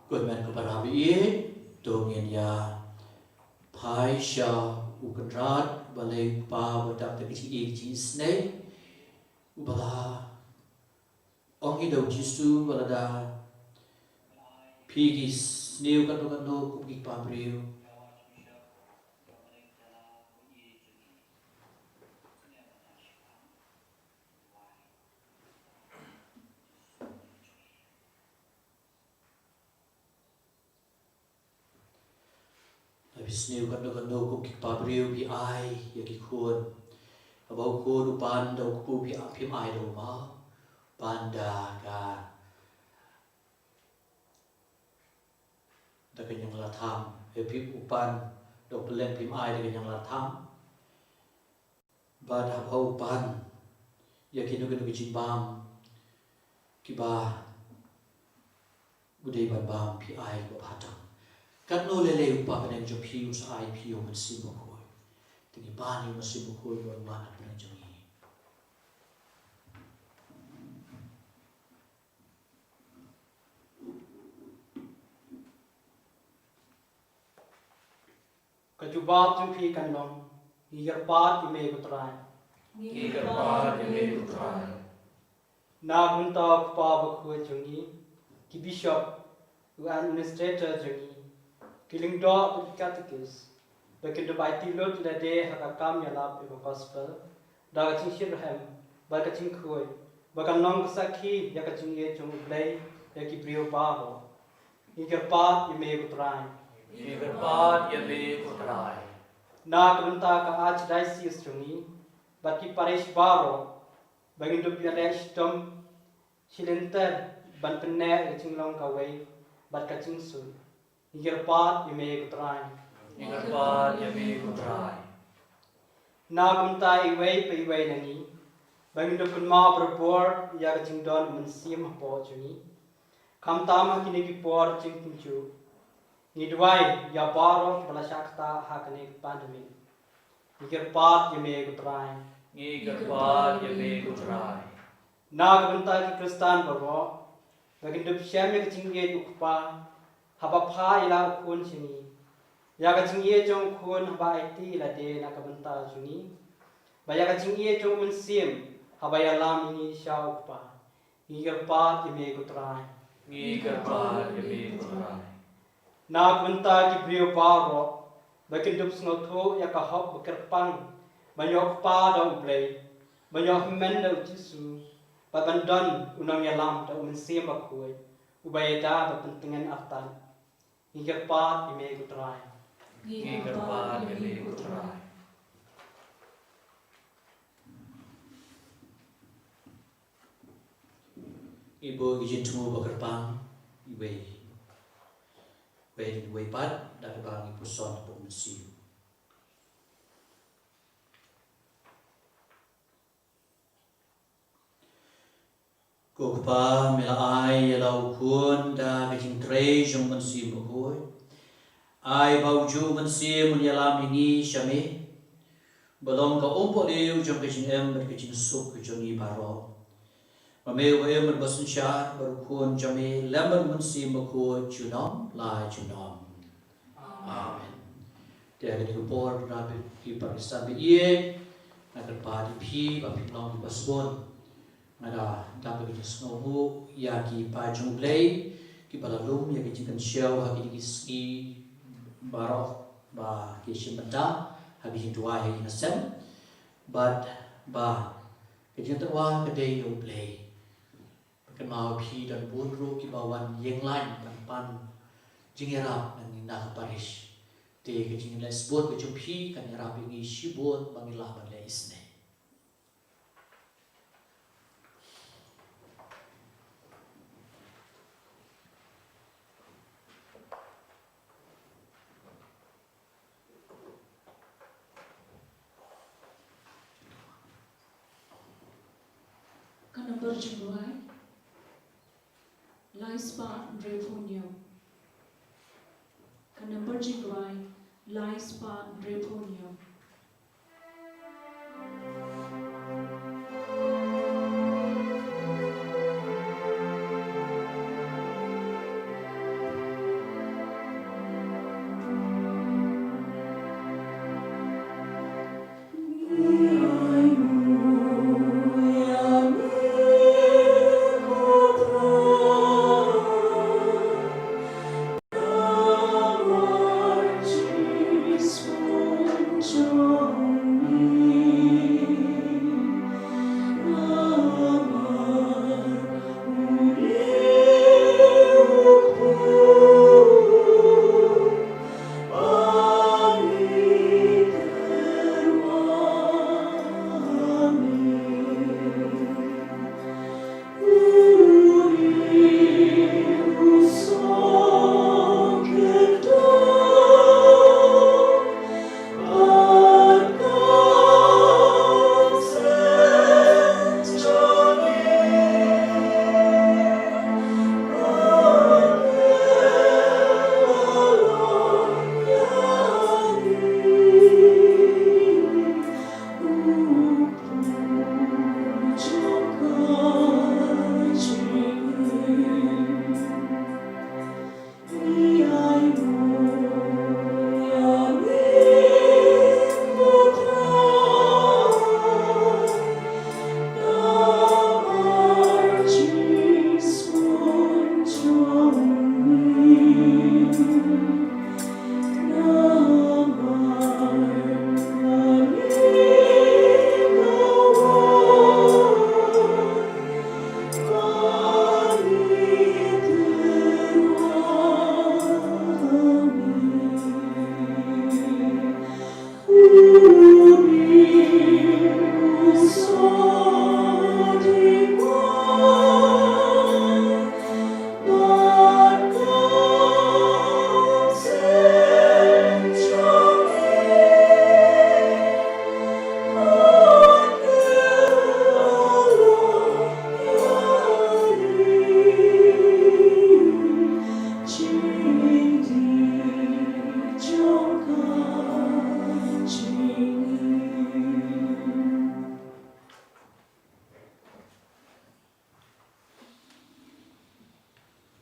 Khublei ko para bangeit, to ngin ïa phai sha u Kynrad, ba leh u Kpa ba dap da ka jingïeit ka jingisynei, uba la ong ïa u Jisu ba lada phi ki sniew katno katno kum ki kpa briew. Lada phi sniew katno katno kum ki kpa briew, phi ai ïa ki khun. Haba u khun u pan da u kpu, phi, phim ai da u maw, pan da ka, da ka ïanglatham. Haba u pan da u pylleng, phim ai da ka ïanglatham. Bad haba u pan ïa kino kino ki jingbam kiba u dei ban bam, phi ai kiba bha tam. Katno lei lei u Kpa bneng jong phi u sa ai phi ïa u Mynsiem Bakhuid. Te ngi pan ïa u Mynsiem Bakhuid ban wan ha pdeng jong ngi. Ka jubab jong phi kan long, ngi kyrpad ïa me ko Trai. Ngi kyrpad ïa me ko Trai. Na ka bynta u Kpa Bakhuid jong ngi, ki bishop, u administrator jong ngi, ki lyngdoh bad ki katekis, ba kin dup aiti lut lade ha ka kam ïalap ïa ka gospel da ka jingshitrhem bad ka jingkhuid, ba kan long ka sakhi ïa ka jingïeit jong U Blei ïa ki briew baroh. Ngi kyrpad ïa me ko Trai. Ngi kyrpad ïa me ko Trai. Na ka bynta ka Archdiocese jong ngi bad ki parish baroh, ba ngin dup ïaleh shitom shilynter ban pynneh ïa ka jinglong kawei bad ka jingsuit. Ngi kyrpad ïa me ko Trai. Ngi kyrpad ïa me ko Trai. Na ka bynta iwei pa iwei na ngi, ba ngin dup kynmaw barabor ïa ka jingdon u Mynsiem hapoh jong ngi, khamtam ha kine ki por jingpynjuh. Ngi duwai ïa baroh kiba la shah ktah ha kane ka pandemic. Ngi kyrpad ïa me ko Trai. Ngi kyrpad ïa me ko Trai. Na ka bynta ki Khristan baroh, ba kin dup shem ïa ka jingïeit u Kpa haba phah ïa la u Khun sha ngi, ïa ka jingïeit jong u Khun haba aiti ïa lade na ka bynta jong ngi, bad ïa ka jingïeit jong u Mynsiem haba ïalam ïa ngi sha u Kpa. Ngi kyrpad ïa me ko Trai. Ngi kyrpad ïa me ko Trai. Na ka bynta ki briew baroh, ba kin dup sngewthuh ïa ka hok ba kyrpang ban ïoh kpa da U Blei, ban ïoh hynmen da u Jisu, bad ban don u nongïalam da u Mynsiem Bakhuid, uba ïada bad pyntngen artat. Ngi kyrpad ïa me ko Trai. Ngi kyrpad ïa me ko Trai. Ngi buh ïa ki jingthmu ba kyrpang, iwei, iwei, iwei pat, da kaba ngi puson hapoh u Mynsiem. Ko Kpa, me la ai ïa la u Khun da ka jingtrei jong u Mynsiem Bakhuid. Ai ba u juh u Mynsiem un ïalam ïa ngi sha me. Ba long ka umpohliew jong ka jingim bad ka jingsuk ka jong ngi baroh. Ma me uba im bad uba synshar, bad u Khun jong me, lem bad u Mynsiem Bakhuid, junom la junom. Amen. Te ha kane ka por, ngi para Khristan ba ïeit, nga kyrpad ïa phi ba phin long kiba sbun. Nga da dap ka jingsngewnguh ïa ki paid jong U Blei kiba la lum ïa ka jingkynshew ha kine ki sngi baroh ba ki shim bynta ha ka jingduwai ha ki jingïaseng. Bad ba ka jingtyrwa ka dei ïa U Blei. Kynmaw phi don bun ruh kiba wan ïeng lain ban pan jingïarap na ngi na ka parish. Te ka jingleh sbun ka jong phi kan ïarap ïa ngi shibun ba ngin lah ban leh isynei. Ka number jingduwai lai spah hynriewphew hynñiew. Ka number jingduwai lai spah hynriewphew hynñiew.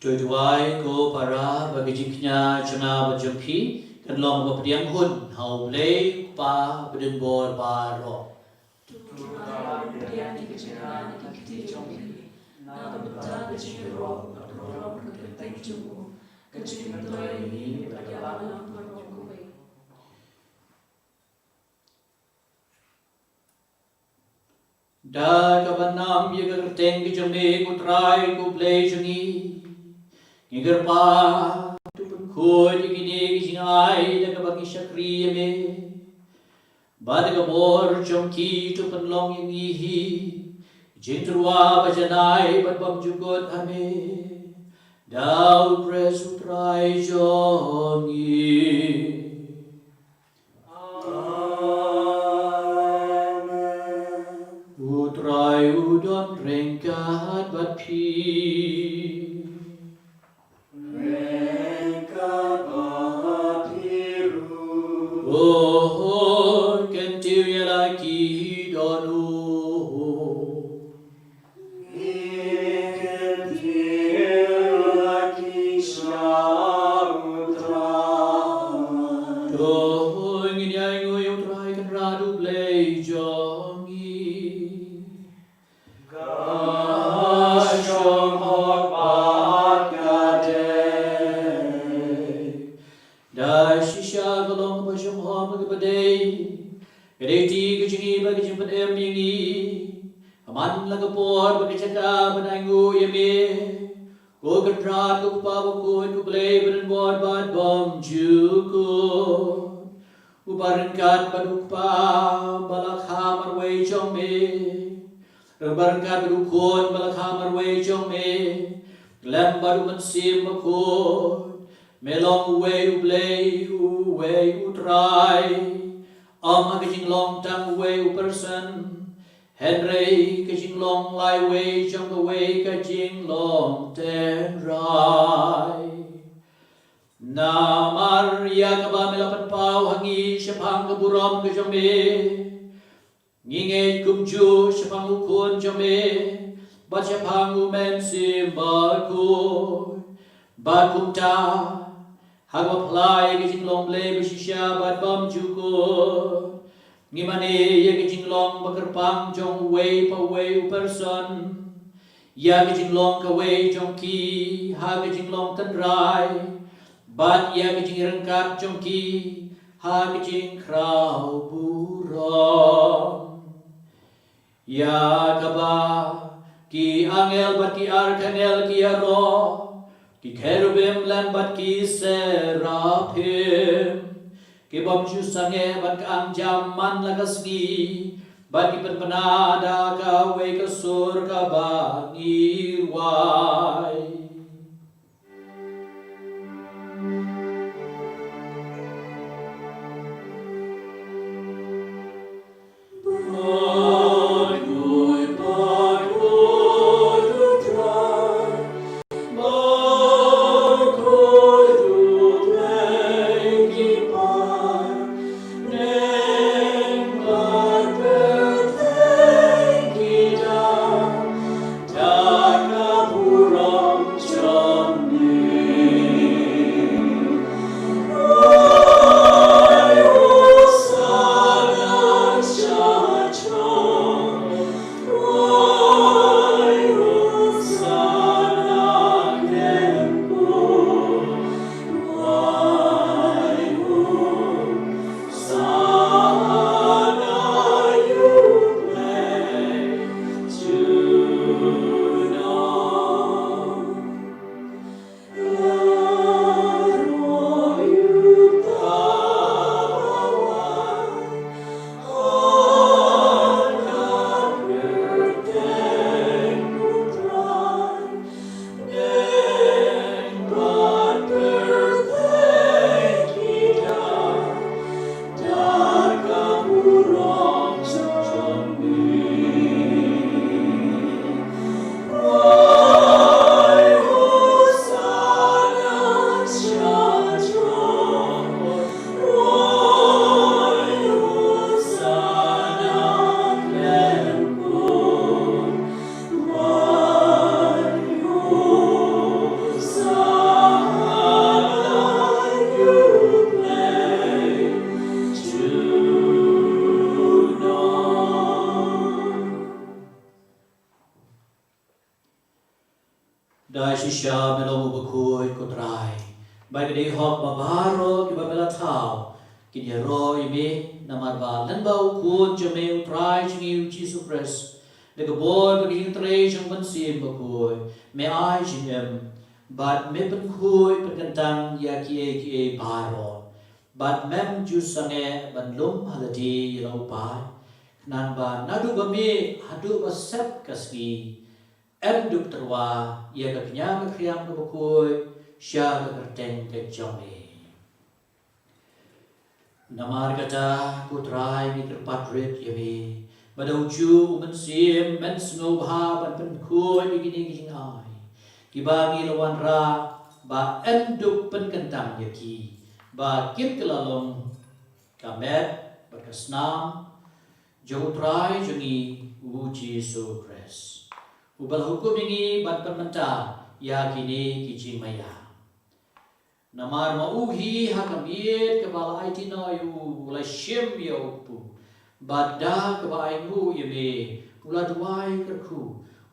To duwai ko para ba ka jingkñia jong nga bad jong phi kan long ba pdiang hun ha U Blei U Kpa ba don bor baroh. To pdiang ïa ka jingkñia na ki kti jong phi na ka bynta ka jingïaroh bad ka burom ka kyrteng jong u, ka jingmyntoi ïa ngi bad ïa balang baroh kawei. Da kaba nam ïa ka kyrteng ka jong me ko Trai ko Blei jong ngi, ngi kyrpad to pynkhuid ïa kine ki jingai da kaba ngi shakri ïa me. Bad da ka bor jong ki to pynlong ïa ngi hi jingtyrwa ba janai bad bymjukut ha me. Da U Khrist U Trai jong ngi. Amen. U Trai u don ryngkat bad phi. Ryngkat bad phi ruh. O, kyntiew ïa ngi, man la ka por bad ka jaka ban ainguh ïa me, ko Kynrad, ko Kpa bakhuid, ko Blei badonbor bad bymjukut. Uba ryngkat bad U Kpa ba la kha marwei jong me, uba ryngkat bad U Khun ba la kha marwei jong me, lem bad U Mynsiem Bakhuid, me long uwei U Blei, uwei U Trai, ym ha ka jinglong tang uwei u person, hynrei ka jinglong laiwei jong kawei ka jinglong tynrai. Namar ïa kaba me la pynpaw ha ngi shaphang ka burom ka jong me, ngi ngeit kumjuh shaphang U Khun jong me bad shaphang U Mynsiem Bakhuid. Bad kumta, ha kaba pynlait ka jinglong Blei bashisha bad bymjukut, ngi mane ïa ka jinglong ba kyrpang jong uwei pa uwei u person, ïa ka jinglong kawei jong ki ha ka jinglong tynrai, bad ïa ka jingryngkat jong ki ha ka jingkhraw burom. Ïa kaba ki angel bad ki arkangel ki ïaroh, ki kherubim lem bad ki seraphim, ki bym ju sangeh bad ka ang jam man la ka sngi, bad ki pynbna da kawei ka sur kaba ngi rwai. Da shisha me long u bakhuid, ko Trai, bad ka dei hok ba baroh kiba me la thaw kin ïaroh ïa me, namar ba lyngba u Khun jong me, u Trai jong ngi u Jisu Khrist, da ka bor bad ka jingtrei jong u Mynsiem Bakhuid, me ai jingim bad me pynkhuid pynkyntang ïa kiei kiei baroh, bad mem ju sangeh ban lum ha lade ïa la u paid, khnang ba naduh ba mih haduh ba sep ka sngi, em dup tyrwa ïa ka kñia ka khriam kaba khuid sha ka kyrteng ka jong me. Namar kata, ko Trai, ngi kyrpad rit ïa me ba da u juh u Mynsiem men sngewbha ban pynkhuid ïa kine ki jingai kiba ngi la wanrah, ba em dup pynkyntang ïa ki ba kin kylla long ka met bad ka snam jong u Trai jong ngi u Jisu Khrist, uba la hukum ïa ngi ban pynmynta ïa kine ki jingmaïa. Namar ma u hi ha ka miet kaba la aiti noh ïa u, u la shim ïa u kpu, bad da kaba ainguh ïa me u la duwai kyrkhu,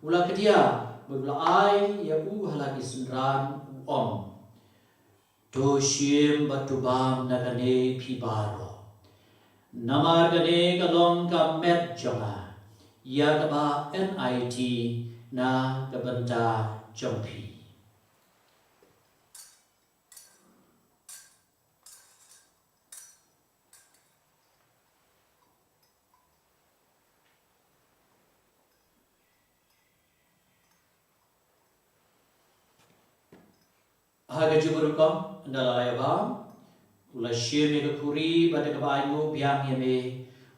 u la kdiah bad u la ai ïa u ha la ki synran, u ong: To shim bad to bam na kane phi baroh. Namar kane ka long ka met jong nga, ïa kaba N I T na ka bynta jong phi. Ha ka jingrukom, ynda la ïa ba u la shim ïa ka khuri bad da kaba ainguh biang ïa me,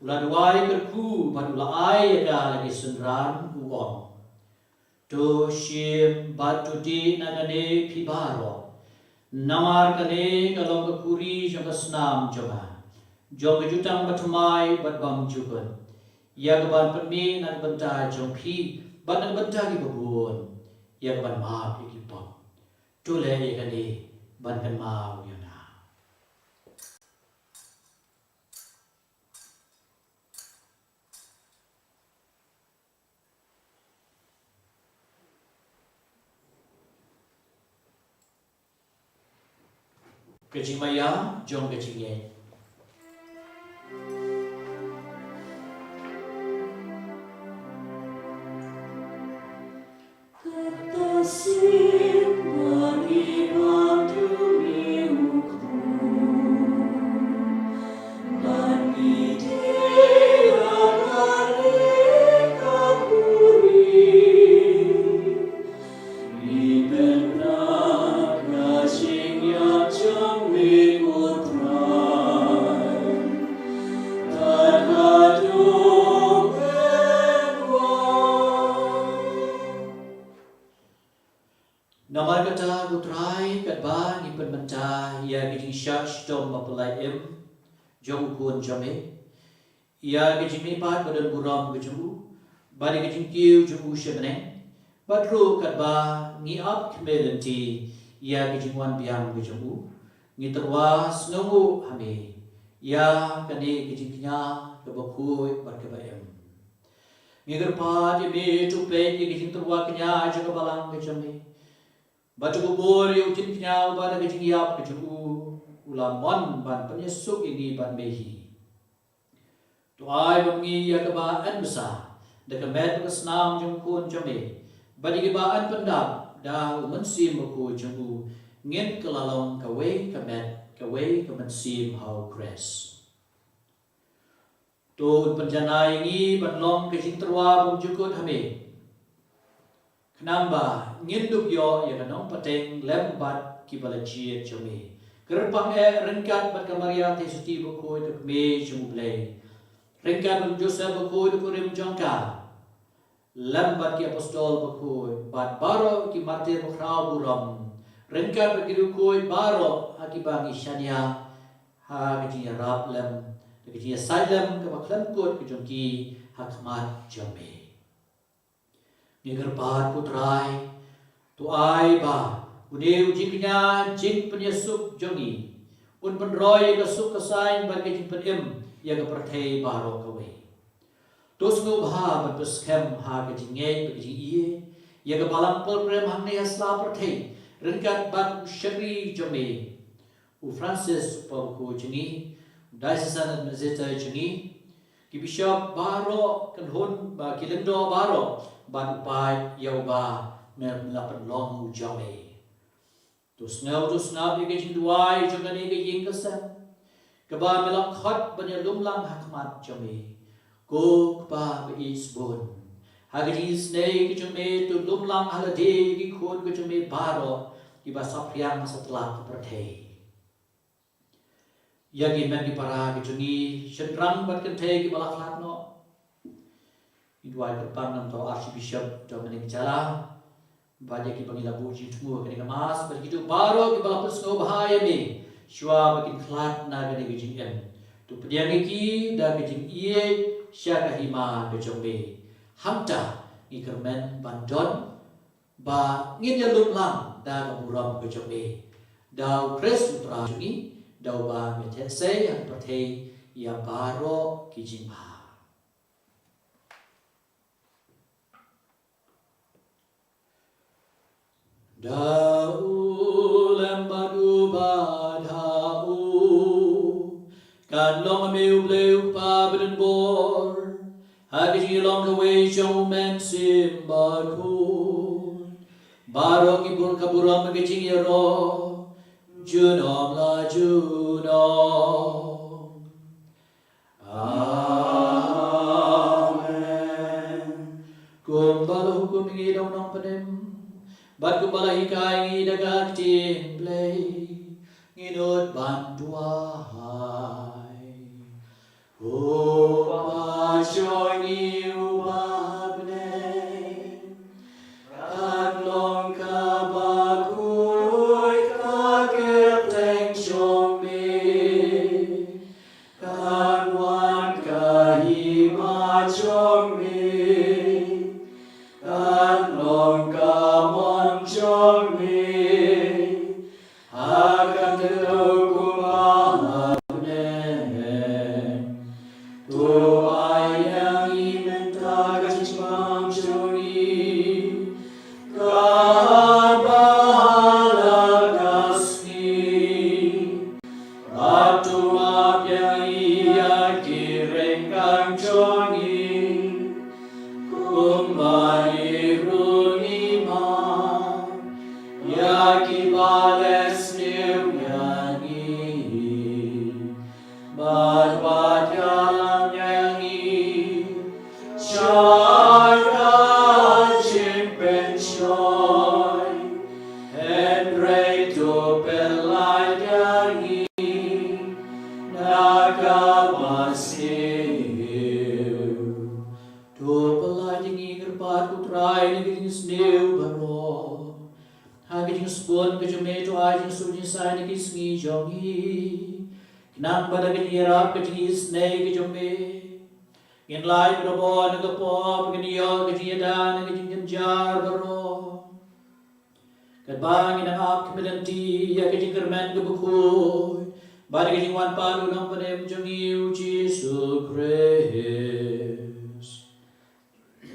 u la duwai kyrkhu bad u la ai ïa ka la ki synran, u ong: To shim bad to dih na kane phi baroh, namar kane ka long ka khuri jong ka snam jong nga, jong ka jutang bathymmai bad bymjukut, ïa kaban pynmih na ka bynta jong phi bad na ka bynta kiba bun, ïa kaban map ïa ki pop. To leh ïa kane ban kynmaw ïa nga. Ka jingmaïa jong ka jingngeit. Namar kata, ko Trai, katba ngi pynmynta ïa ka jingshah shitom baphylla im jong u Khun jong me, ïa ka jingmihpat badonburom ka jong u bad ïa ka jingkiew jong u sha bneng, bad ruh katba ngi ap khmih lynti ïa ka jingwan biang ka jong u, ngi tyrwa sngewnguh ha me ïa kane ka jingkñia kaba khuid bad kaba im. Ngi kyrpad ïa me, to peit ïa ka jingtyrwa kñia jong ka balang ka jong me, bad to bubur ïa u jingkñia uba da ka jingïap ka jong u, u la mon ban pynïasuk ïa ngi bad me hi. To ai ba ma ngi ïa kaba yn bsa da ka met bad ka snam jong u Khun jong me, bad ïa kiba yn pyndap da u Mynsiem Bakhuid jong u, ngin kylla long kawei ka met kawei ka mynsiem ha u Khrist. To un pynjanai ïa ngi ban long ka jingtyrwa bymjukut ha me, khnang ba ngin dup ïoh ïa ka nongpateng lem bad kiba la jied jong me, kyrpang eh ryngkat bad ka Maria Theisotti Bakhuid, ka Kmie jong u Blei, ryngkat bad u Joseph Bakhuid u kurim jong ka, lem bad ki apostol bakhuid bad baroh ki martir bakhraw burom, ryngkat bad ki riewkhuid baroh ha kiba ngi shaniah ha ka jingïarap lem, da ka jingïasaid lem kaba khlem kut ka jong ki ha khmat jong me. Ngi kyrpad, ko Trai, to ai ba une u jingkñia jingpynïasuk jong ngi un pynroi ïa ka suk ka saiñ bad ka jingpynim ïa ka pyrthei baroh kawei. To sngewbha ban pynskhem ha ka jingngeit bad ka jingïeit ïa ka Balang Pilgrim hangne ha sla pyrthei, ryngkat bad u shakri jong me u Francis, u Pope bakhuid jong ngi, u Diocesan Administrator jong ngi, ki Bishop baroh, kynhun ba ki lyngdoh baroh, bad u paid ïa uba me la pynlong u jong me. To sngew, to sngap ïa ka jingduwai jong kane ka ïing ka sem, kaba me la khot ban ïalum lang ha khmat jong me. Ko Kpa ba ïeit sbun, ha ka jingisynei ka jong me to lum lang ha lade ïa ki khun ka jong me baroh kiba saphriang ha satlak ka pyrthei. Ïa ki hynmen ki para ki jong ngi, shynrang bad kynthei kiba la khlad noh, ngi duwai kyrpang na u Archbishop Dominic Jala bad ïa kiba ngi la buh jingthmu ha kane ka Mass, bad kito baroh kiba la pynsngewbha ïa me shuwa ba kin khlad na kane ka jingim. To pdiang ïa ki da ka jingïeit sha ka hima ka jong me. Hangta ngi kyrmen ban don ba ngin ïalum lang da ka burom ka jong me. Da u Khrist u Trai jong ngi, da uba me theh sei ha ka pyrthei ïa baroh ki jingbha. Da u lem bad uba da u, kan long me u Blei u Kpa badonbor, ha ka jinglong kawei jong U Mynsiem Bakhuid. Baroh ki bun ka burom ka jingïaroh junom la junom. Amen. Kumba la hukum ïa ngi da U Nongpynim bad kumba la hikai ïa ngi da ka ktien Blei, ngin nud ban duwai. Ko Pa jong ngi uba ha bneng, kan long kaba khuid ka kyrteng jong me. Kan wan ka hima jong me. Kan long ka mon jong me ha ka kyrteng kumba ha bneng. To ai ïa ngi mynta ka jingpang jong ngi kaba ha la ka sngi. Bad to map ïa ngi ïa ki ryngkang jong ngi, kumba ngi ruh ngi map ïa kiba leh sniew ïa ngi. Bad wat ïalam ïa ngi sha ka jingpynshoi, hynrei to pynlait ïa ngi na kaba sniew. To pynlait ïa ngi kyrpad ko Trai na ka jingsniew baroh, ha ka jingsbun ka jong me to ai jingsuk jingsaiñ na ki sngi jong ngi, khnang ba da ka jingïarap ka jingisynei ka jong me ngin lait barabor na ka pop, ngin ïoh ka jingïada na ka jingjynjar baroh. Katba ngi nang ap khmih lynti ïa ka jingkyrmen kaba khuid bad ka jingwan pat U Nongpynim jong ngi U Jisu Khrist.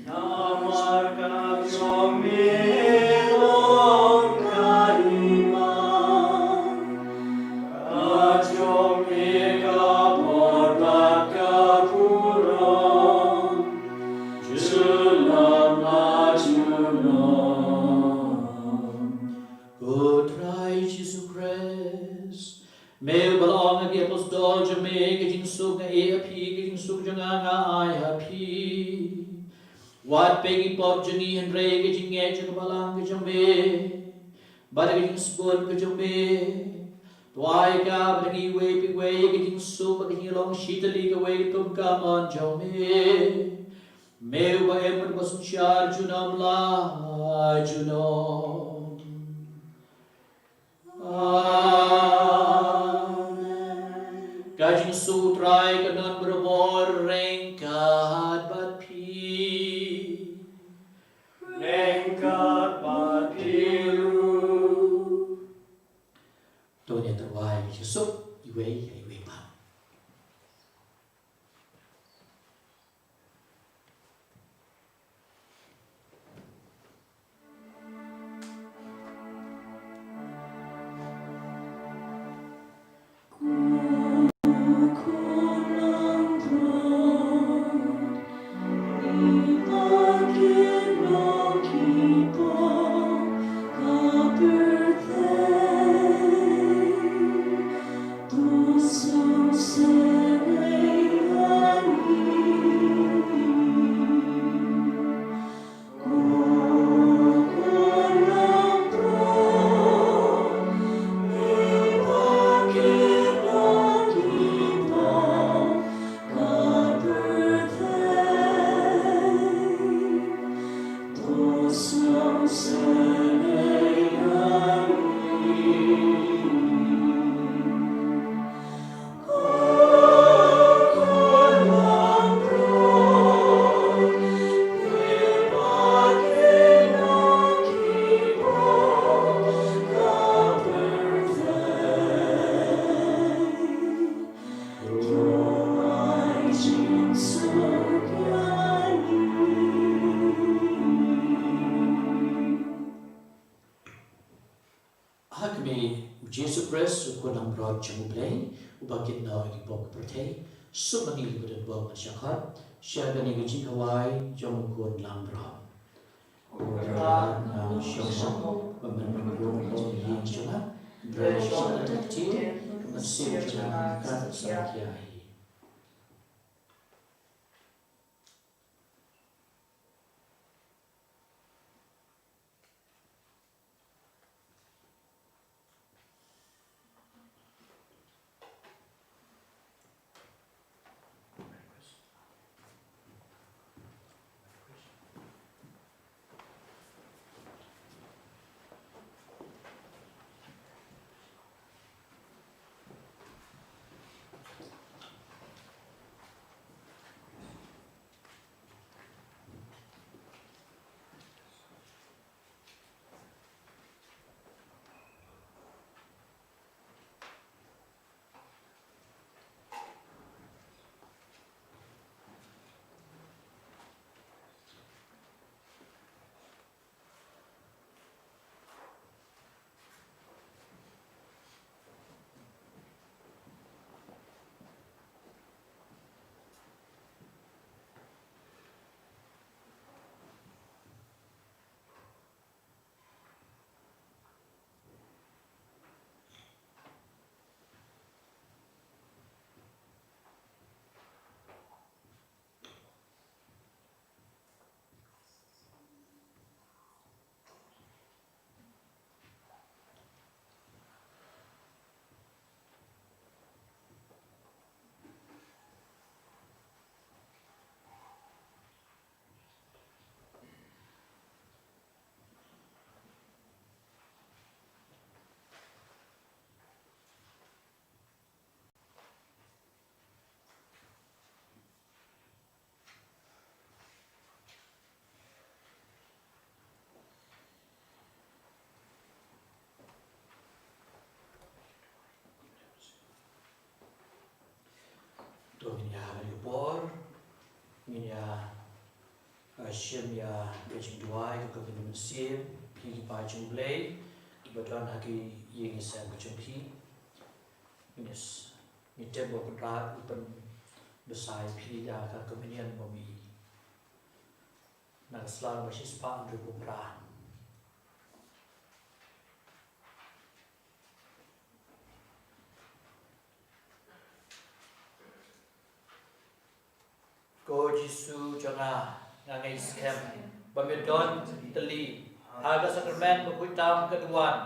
Namar ka jong me long ka hima, ka jong me ka bor bad ka burom, junom la junom. Ko Trai Jisu Khrist, me uba la ong ha ki apostol jong me, ka jingsuk nga ai ha phi, ka jingsuk jong nga nga ai ha phi. Wat peit ki pop jong ngi hynrei ka jingngeit jong ka balang ka jong me, bad ka jingsbun ka jong me. To ai ka ba da ngi iwei pa iwei ïa ka jingsuk bad ka jinglong shi tylli kawei kum ka mon jong me. Me uba im bad uba synshar junom la junom. Amen. Ka jingsuk U Trai kan don barabor ryngkat bad phi. Ryngkat bad phi ruh. To ngin ïa tyrwa ïa ka jingsuk iwei ïa iwei pat. Ha khmih U Jisu Khrist, U Khun langbrot jong U Blei, uba kit noh ïa ki pop ka pyrthei, suk ma ngi kiba don bor ban shah khot, Sha kane ka jingkhawai jong u khun langbrot. Ko Trai, nga shong shnong ba men ban rung ha ïing jong nga. Hynrei sha kata ka ktien, ka mynsiem jong nga kan sa ïaid. To ngin ïa ha kane ka por, ngin ïa, ah, shim ïa ka jingduwai ka Kynrad Mynsiem, phi ki paid jong U Blei kiba don ha ki ïing ki sem ka jong phi. Ngin ïa s-, ngin tip ba U Kynrad u pynbsa ïa phi ïa ka Communion ba mih na ka sla ba shispah hynriewphew phra. Ko Jisu jong nga, nga ngeit skhem ba me don tylli ha ka sakramen bakhuid tam ka duwan.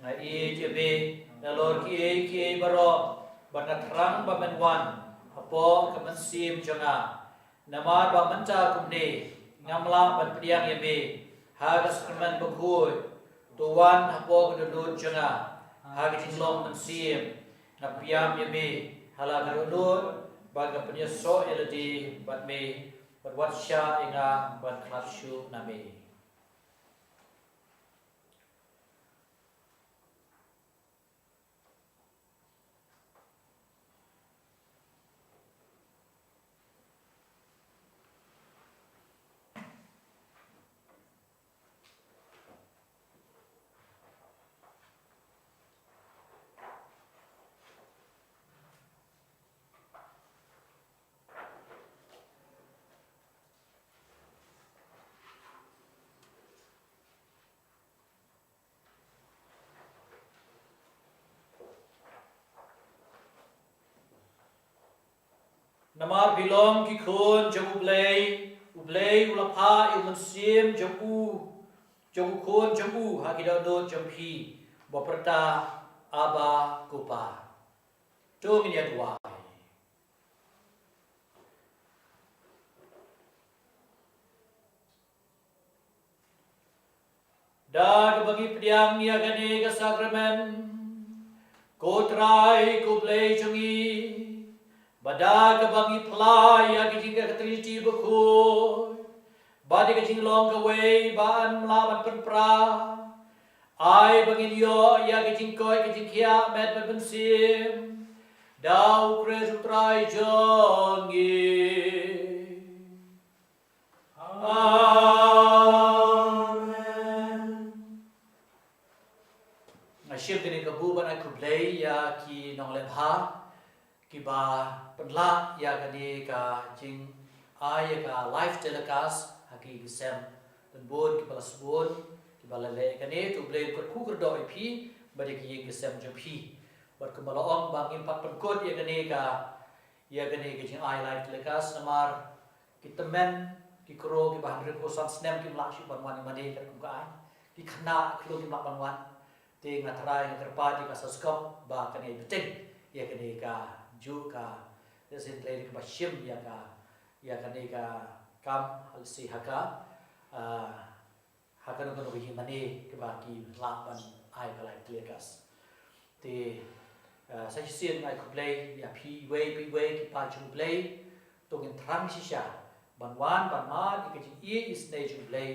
Nga ïeit ïa me nalor kiei kiei baroh, bad nga thrang ba men wan hapoh ka mynsiem jong nga. Namar ba mynta kumne ngam lah ban pdiang ïa me ha ka sakramen bakhuid. To wan hapoh ka dohnud jong nga ha ka jinglong mynsiem. Nga pdiang ïa me ha la ka dohnud, bad nga pynïasoh ïa lade bad me, bad wat shah ïa nga ban khlad shuh na me. Namar phi long ki khun jong U Blei, U Blei u la phah ïa u mynsiem jong u, jong u khun jong u ha ki dohnud jong phi, ba pyrta, Abba, ko Pa. To ngin ïa duwai. Da kaba ngi pdiang ïa kane ka sakramen, ko Trai ko Blei jong ngi, bad da kaba ngi phla ïa ka jing ka Trinity bakhuid, bad ïa ka jinglong kawei ba ym lah ban pynpra, ai ba ngin ïoh ïa ka jingkoit ka jingkhiah met bad mynsiem da U Khrist U Trai jong ngi. Amen. Nga shim kane ka buh ban ai khublei ïa ki nongleh bha kiba pynlah ïa kane ka jing Ai ïa ka live telecast ha ki ïing ki sem. Don bun kiba la sbun, kiba la leh ïa kane, to U Blei un kyrkhu kyrdoh ïa phi bad ïa ki ïing ki sem jong phi. Bad kumba la ong ba ngim pat pynkut ïa kane ka, ïa kane ka jingai live telecast namar ki tymmen, ki kro, kiba hynriewphew san snem kim lah shuh ban wan ïa mane katkum ka aiñ. Ki khynnah ki khlur kim lah ban wan. Te nga tharai, nga kyrpad ïa ka Saskom ba kan ïai bteng ïa kane kajuh ka, ïa sien trei kaba shim ïa ka, ïa kane ka kam, ha lehse ha ka, ah, ha kano kano ka ïing mane kaba ki lah ban ai ka live telecast. Te, ah, sa shisien nga ai khublei ïa phi iwei pa iwei ki paid jong U Blei. To ngin thrang shisha ban wan ban mad ïa ka jingïeit isynei jong U Blei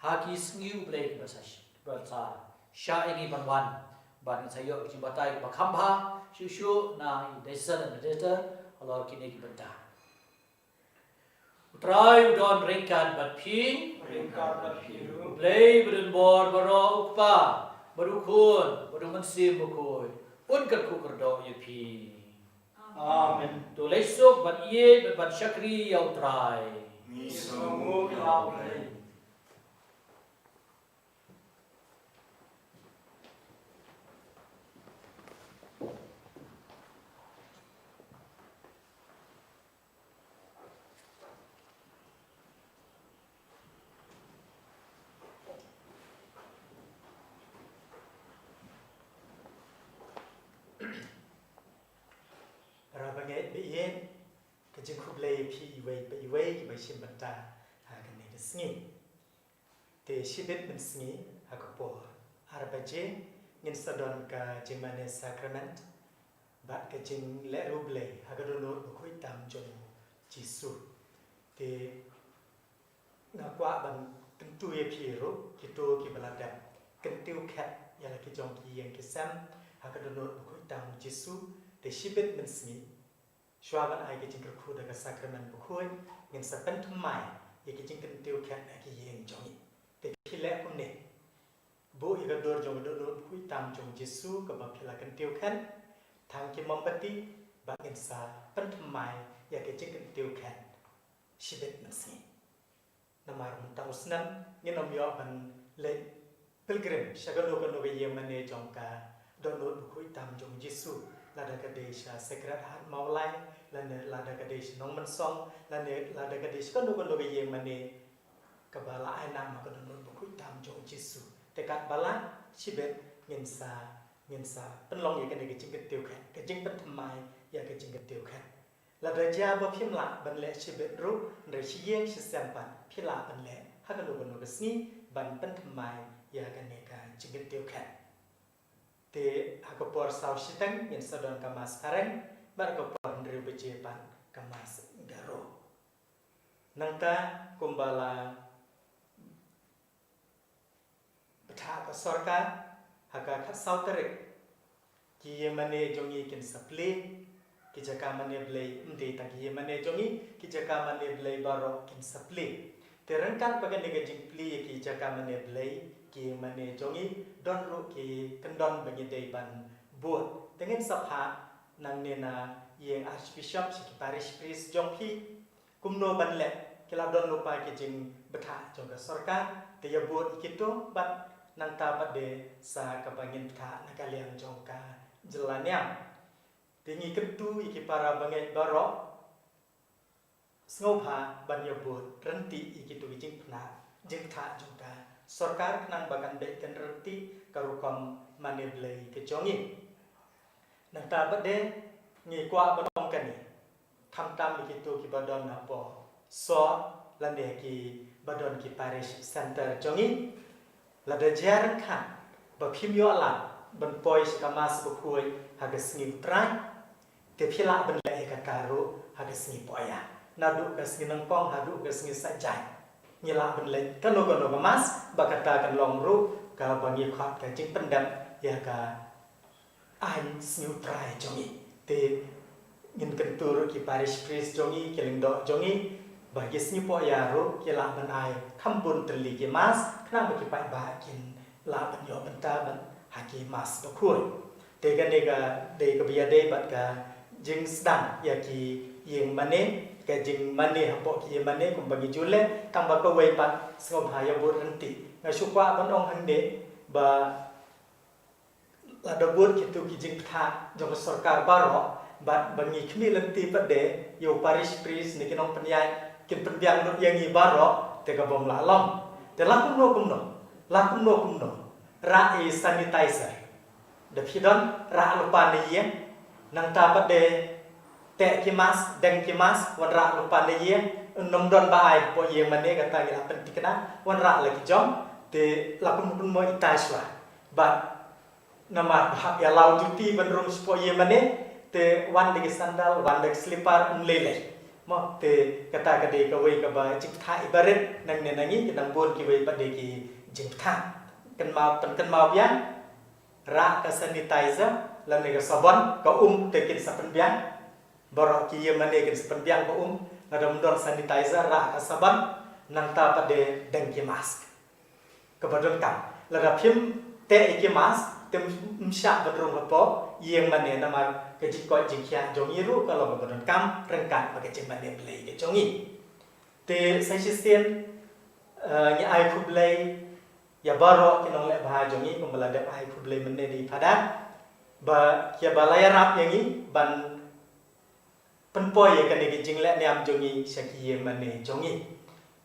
ha ki sngi U Blei kiba sa sh-, kiba sa shah ïa ngi ban wan, ban ngin sa ïoh ka jingbatai kaba kham bha shuh shuh na i diocesan administrator halor kine ki bynta. U Trai u don ryngkat bad phi. Ryngkat bad phi ruh. U Blei badonbor baroh, U Kpa bad U Khun bad U Mynsiem Bakhuid, un kyrkhu kyrdoh ïa phi. Amen. To leit suk ban ïeit bad ban shakri ïa U Trai. Ngi sngewnguh ïa U Blei. Para bangeit ba ïeit, ka jingkhublei ïa phi iwei pa iwei kiba shim bynta ha kane ka sngi. Te shibit mynsngi ha ka por ar baje ngin sa don ka jingmane sakrament bad ka jingleh riewblei ha ka dohnud bakhuid tam jong U Jisu. Te nga kwah ban kyntu ïa phi ruh kito kiba la dep kyntiew khet ïa la ki jong ki ïing ki sem ha ka dohnud bakhuid tam U Jisu. Te shibit mynsngi shuwa ban ai ka jingkyrkhu da ka sakrament bakhuid, ngin sa pynthymmai ïa ka jingkyntiew khet ha ki ïing jong ngi. Te phi leh kumne. Buh ïa ka dur jong ka dohnud bakhuid tam jong U Jisu kaba phi la kyntiew khet, thang ki mombati, bad ngin sa pynthymmai ïa ka jingkyntiew khet shibit mynsngi. Namar mynta u snem ngin ym ïoh ban leit pilgrim sha kano kano ka ïing mane jong ka dohnud bakhuid tam jong U Jisu, lada ka dei sha Sacred Heart Mawlai, lane lada ka dei sha Nongmynsong, lane lada ka dei sha kano kano ka ïing mane kaba la ai nam ha ka dohnud bakhuid tam jong U Jisu. Te katba lah shibit ngin sa, ngin sa pynlong ïa kane ka jingkyntiew khet, ka jingpynthymmai ïa ka jingkyntiew khet. Lada jia ba phim lah ban leh shibit ruh, hynrei shi ïing shi sem pat phi lah ban leh ha kano kano ka sngi ban pynthymmai ïa kane ka jingkyntiew khet. Te ha ka por saw shiteng ngin sa don ka Mass phareng, bad ha ka por hynriew baje pat ka Mass Garo. Nangta kumba la bthah ka sorkar ha ka khatsaw tarik, ki ïing mane jong ngi kin sa plie, ki jaka mane blei, ym dei tang ki ïing mane jong ngi, ki jaka mane blei baroh kin sa plie. Te ryngkat bad kane ka jingplie ïa ki jaka mane blei, ki ïing mane jong ngi, don ruh ki kyndon ba ngi dei ban bud. Te ngin sa phah nangne na ïing Archbishop sha ki parish priest jong phi, kumno ban leh, ki la don lypa ki jingbthah jong ka sorkar, te ïa bud ïa kito, bad nangta pat de sa kaba ngin bthah na ka liang jong ka jylla niam. Te ngi kyntu ïa ki para bangeit baroh, sngewbha ban ïa bud ryntih ïa kito ki jingpynah, jingbthah jong ka sorkar khnang ba kan beh kan ryntih ka rukom mane blei ka jong ngi. Nangta pat de ngi kwah ban ong kane, khamtam ïa kito kiba don hapoh sor lane kiba don ki parish center jong ngi. Lada jia ryngkat ba phim ïoh lad ban poi sha ka Mass bakhuid ha ka sngi U Trai, te phi lah ban leh ïa kata ruh ha ka sngi Pohiar, naduh ka sngi Nyngkong haduh ka sngi Saitjaiñ. Ngi lah ban leh kano kano ka Mass, ba kata kan long ruh kaba ngi khot ka jingpyndep ïa ka aiñ sngi U Trai jong ngi. Te ngin kyntu ruh ki parish priest jong ngi, ki lyngdoh jong ngi, ba ki sngi Pohiar ruh ki lah ban ai kham bun tylli ki Mass, khnang ba ki paidbah kin lah ban ïoh bynta ban ha ki Mass bakhuid. Te kane ka dei kaba ïadei bad ka jingsdang ïa ki ïing mane, ka jingmane hapoh ki ïingmane kumba ngi ju leh, tang ba kawei pat sngewbha ïa bud ryntih. Nga shu kwah ban ong hangne ba lada bud kito ki jingbthah jong ka sorkar baroh, bad ba ngi khmih lynti pat de ïa u parish priest ne ki nongpynïaid kin pynbiang lut ïa ngi baroh, te ka bym lah long. Te la kumno kumno, la kumno kumno, rah i sanitizer. Da phi don, rah lypa na ïing. Nangta pat de teh ki mask, deng ki mask, wanrah lypa na ïing. Ym don ba ai hapoh ïingmane, kata ngi la pynthikna, wanrah la ki jong. Te la kumno kumno ita shuwa. Bad namar ba hap ïa law duty ban rung shapoh ïingmane, te wan da ki sandal, wan da ki slipar, ym lei lei. Mo, te kata ka dei kawei kaba jingktah ibarit nangne na ngi, ki dang bun kiwei pat de ki jingktah. Kynmaw, pynkynmaw biang, rah ka sanitizer lane ka sabon, ka um te kin sa pynbiang. Baroh ki ïingmane kin sa pynbiang ka um, lada ym don sanitizer, rah ka sabon, nangta pat de deng ki mask. Kaba donkam. Lada phim teh ïa ki mask, te ym shah ban rung hapoh ïingmane namar ka jingkoit jingkhiah jong ngi ruh ka long kaba donkam, ryngkat bad ka jingmane Blei ka jong ngi. Te sa shisien, eh, ngi ai khublei ïa baroh ki nongleh bha jong ngi, kumba la dep ai khublei mynne da i Phadar, ba kiba la ïarap ïa ngi ban pynpoi ïa kane ka jingleh niam jong ngi sha ki ïingmane jong ngi.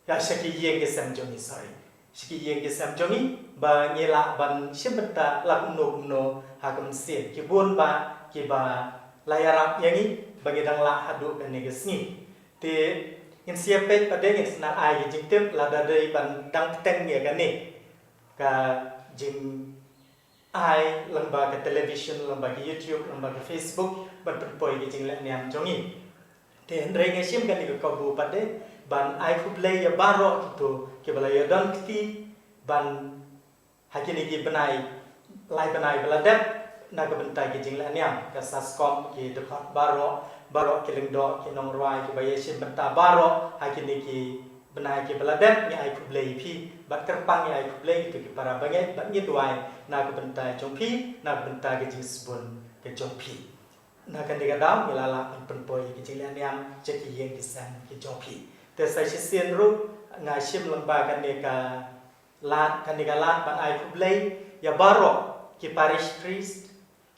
Ïa, sha ki ïing ki sem jong ngi, sorry. Sha ki ïing ki sem jong ngi, ba ngi lah ban shim bynta la kumno kumno ha ka mynsiem. Ki bun bah kiba la ïarap ïa ngi ba ngi dang lah haduh kane ka sngi. Te ngin sa ïa peit pat de, ngin sa nang ai ki jingtip lada dei ban dang bteng ïa kane ka jingai lyngba ka television, lyngba ka YouTube, lyngba ka Facebook, ban pynpoi ki jingleh niam jong ngi. Te hynrei nga shim kane ka kabu pat de ban ai khublei ïa baroh kito kiba la ïadon kti ban ha kine ki bnai, lai bnai ba la dep, na ka bynta ki jingleh niam, ka SASCOM, ki dkhot baroh, baroh ki lyngdoh, ki nongrwai kiba ïashim bynta baroh ha kine ki bnai kiba la dep, ngi ai khublei ïa phi, bad kyrpang ngi ai khublei ïa kito ki para bangeit, bad ngi duwai na ka bynta jong phi, na ka bynta ka jingsbun ka jong phi. Na kane ka daw ngi la lah ban pynpoi ki jingleh niam sha ki ïing ki sem ki jong phi. Te sa shisien ruh nga shim lyngba kane ka lad, kane ka lad ban ai khublei ïa baroh ki parish priest,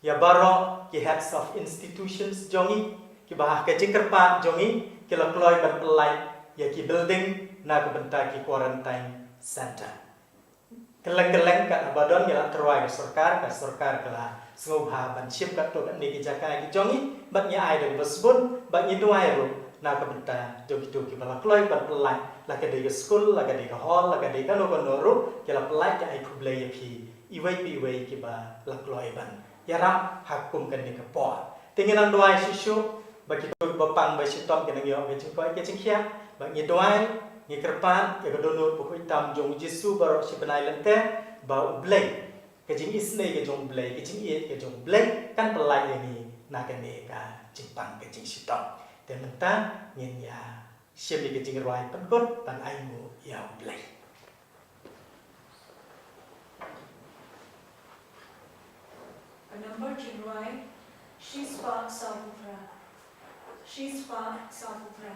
ïa baroh ki heads of institutions jong ngi, kiba ha ka jingkyrpad jong ngi ki la kloi ban pyllait ïa ki building na ka bynta ki quarantine center. Kylleng kylleng katba don ngi la tyrwa ïa ka sorkar, ka sorkar ka la sngewbha ban shim katto katne ki jaka ki jong ngi, bad ngi ai da kaba sbun, bad ngi duwai ruh na ka bynta jong kito kiba la kloi ban pyllait, la ka dei ka skul, la ka dei ka hall, la ka dei kano kano ruh, ki la pyllait, ngi ai khublei ïa phi iwei pa iwei kiba la kloi ban ïarap ha kum kane ka por. Te ngi nang duwai shuh shuh ba kito kiba pang ba shitom ki nang ïoh ka jingkoit ka jingkhiah, bad ngi duwai, ngi kyrpad ïa ka dohnud bakhuid tam jong U Jisu baroh shi bnai lynter, ba U Blei, ka jingisynei ka jong U Blei, ka jingïeit ka jong U Blei kan pyllait ïa ngi na kane ka jingpang ka jingshitom. Te mynta ngin ïa shim ïa ka jingrwai pynkut ban ainguh ïa U Blei. Ka number jingrwai, shispah sawphew phra. Shispah sawphew phra.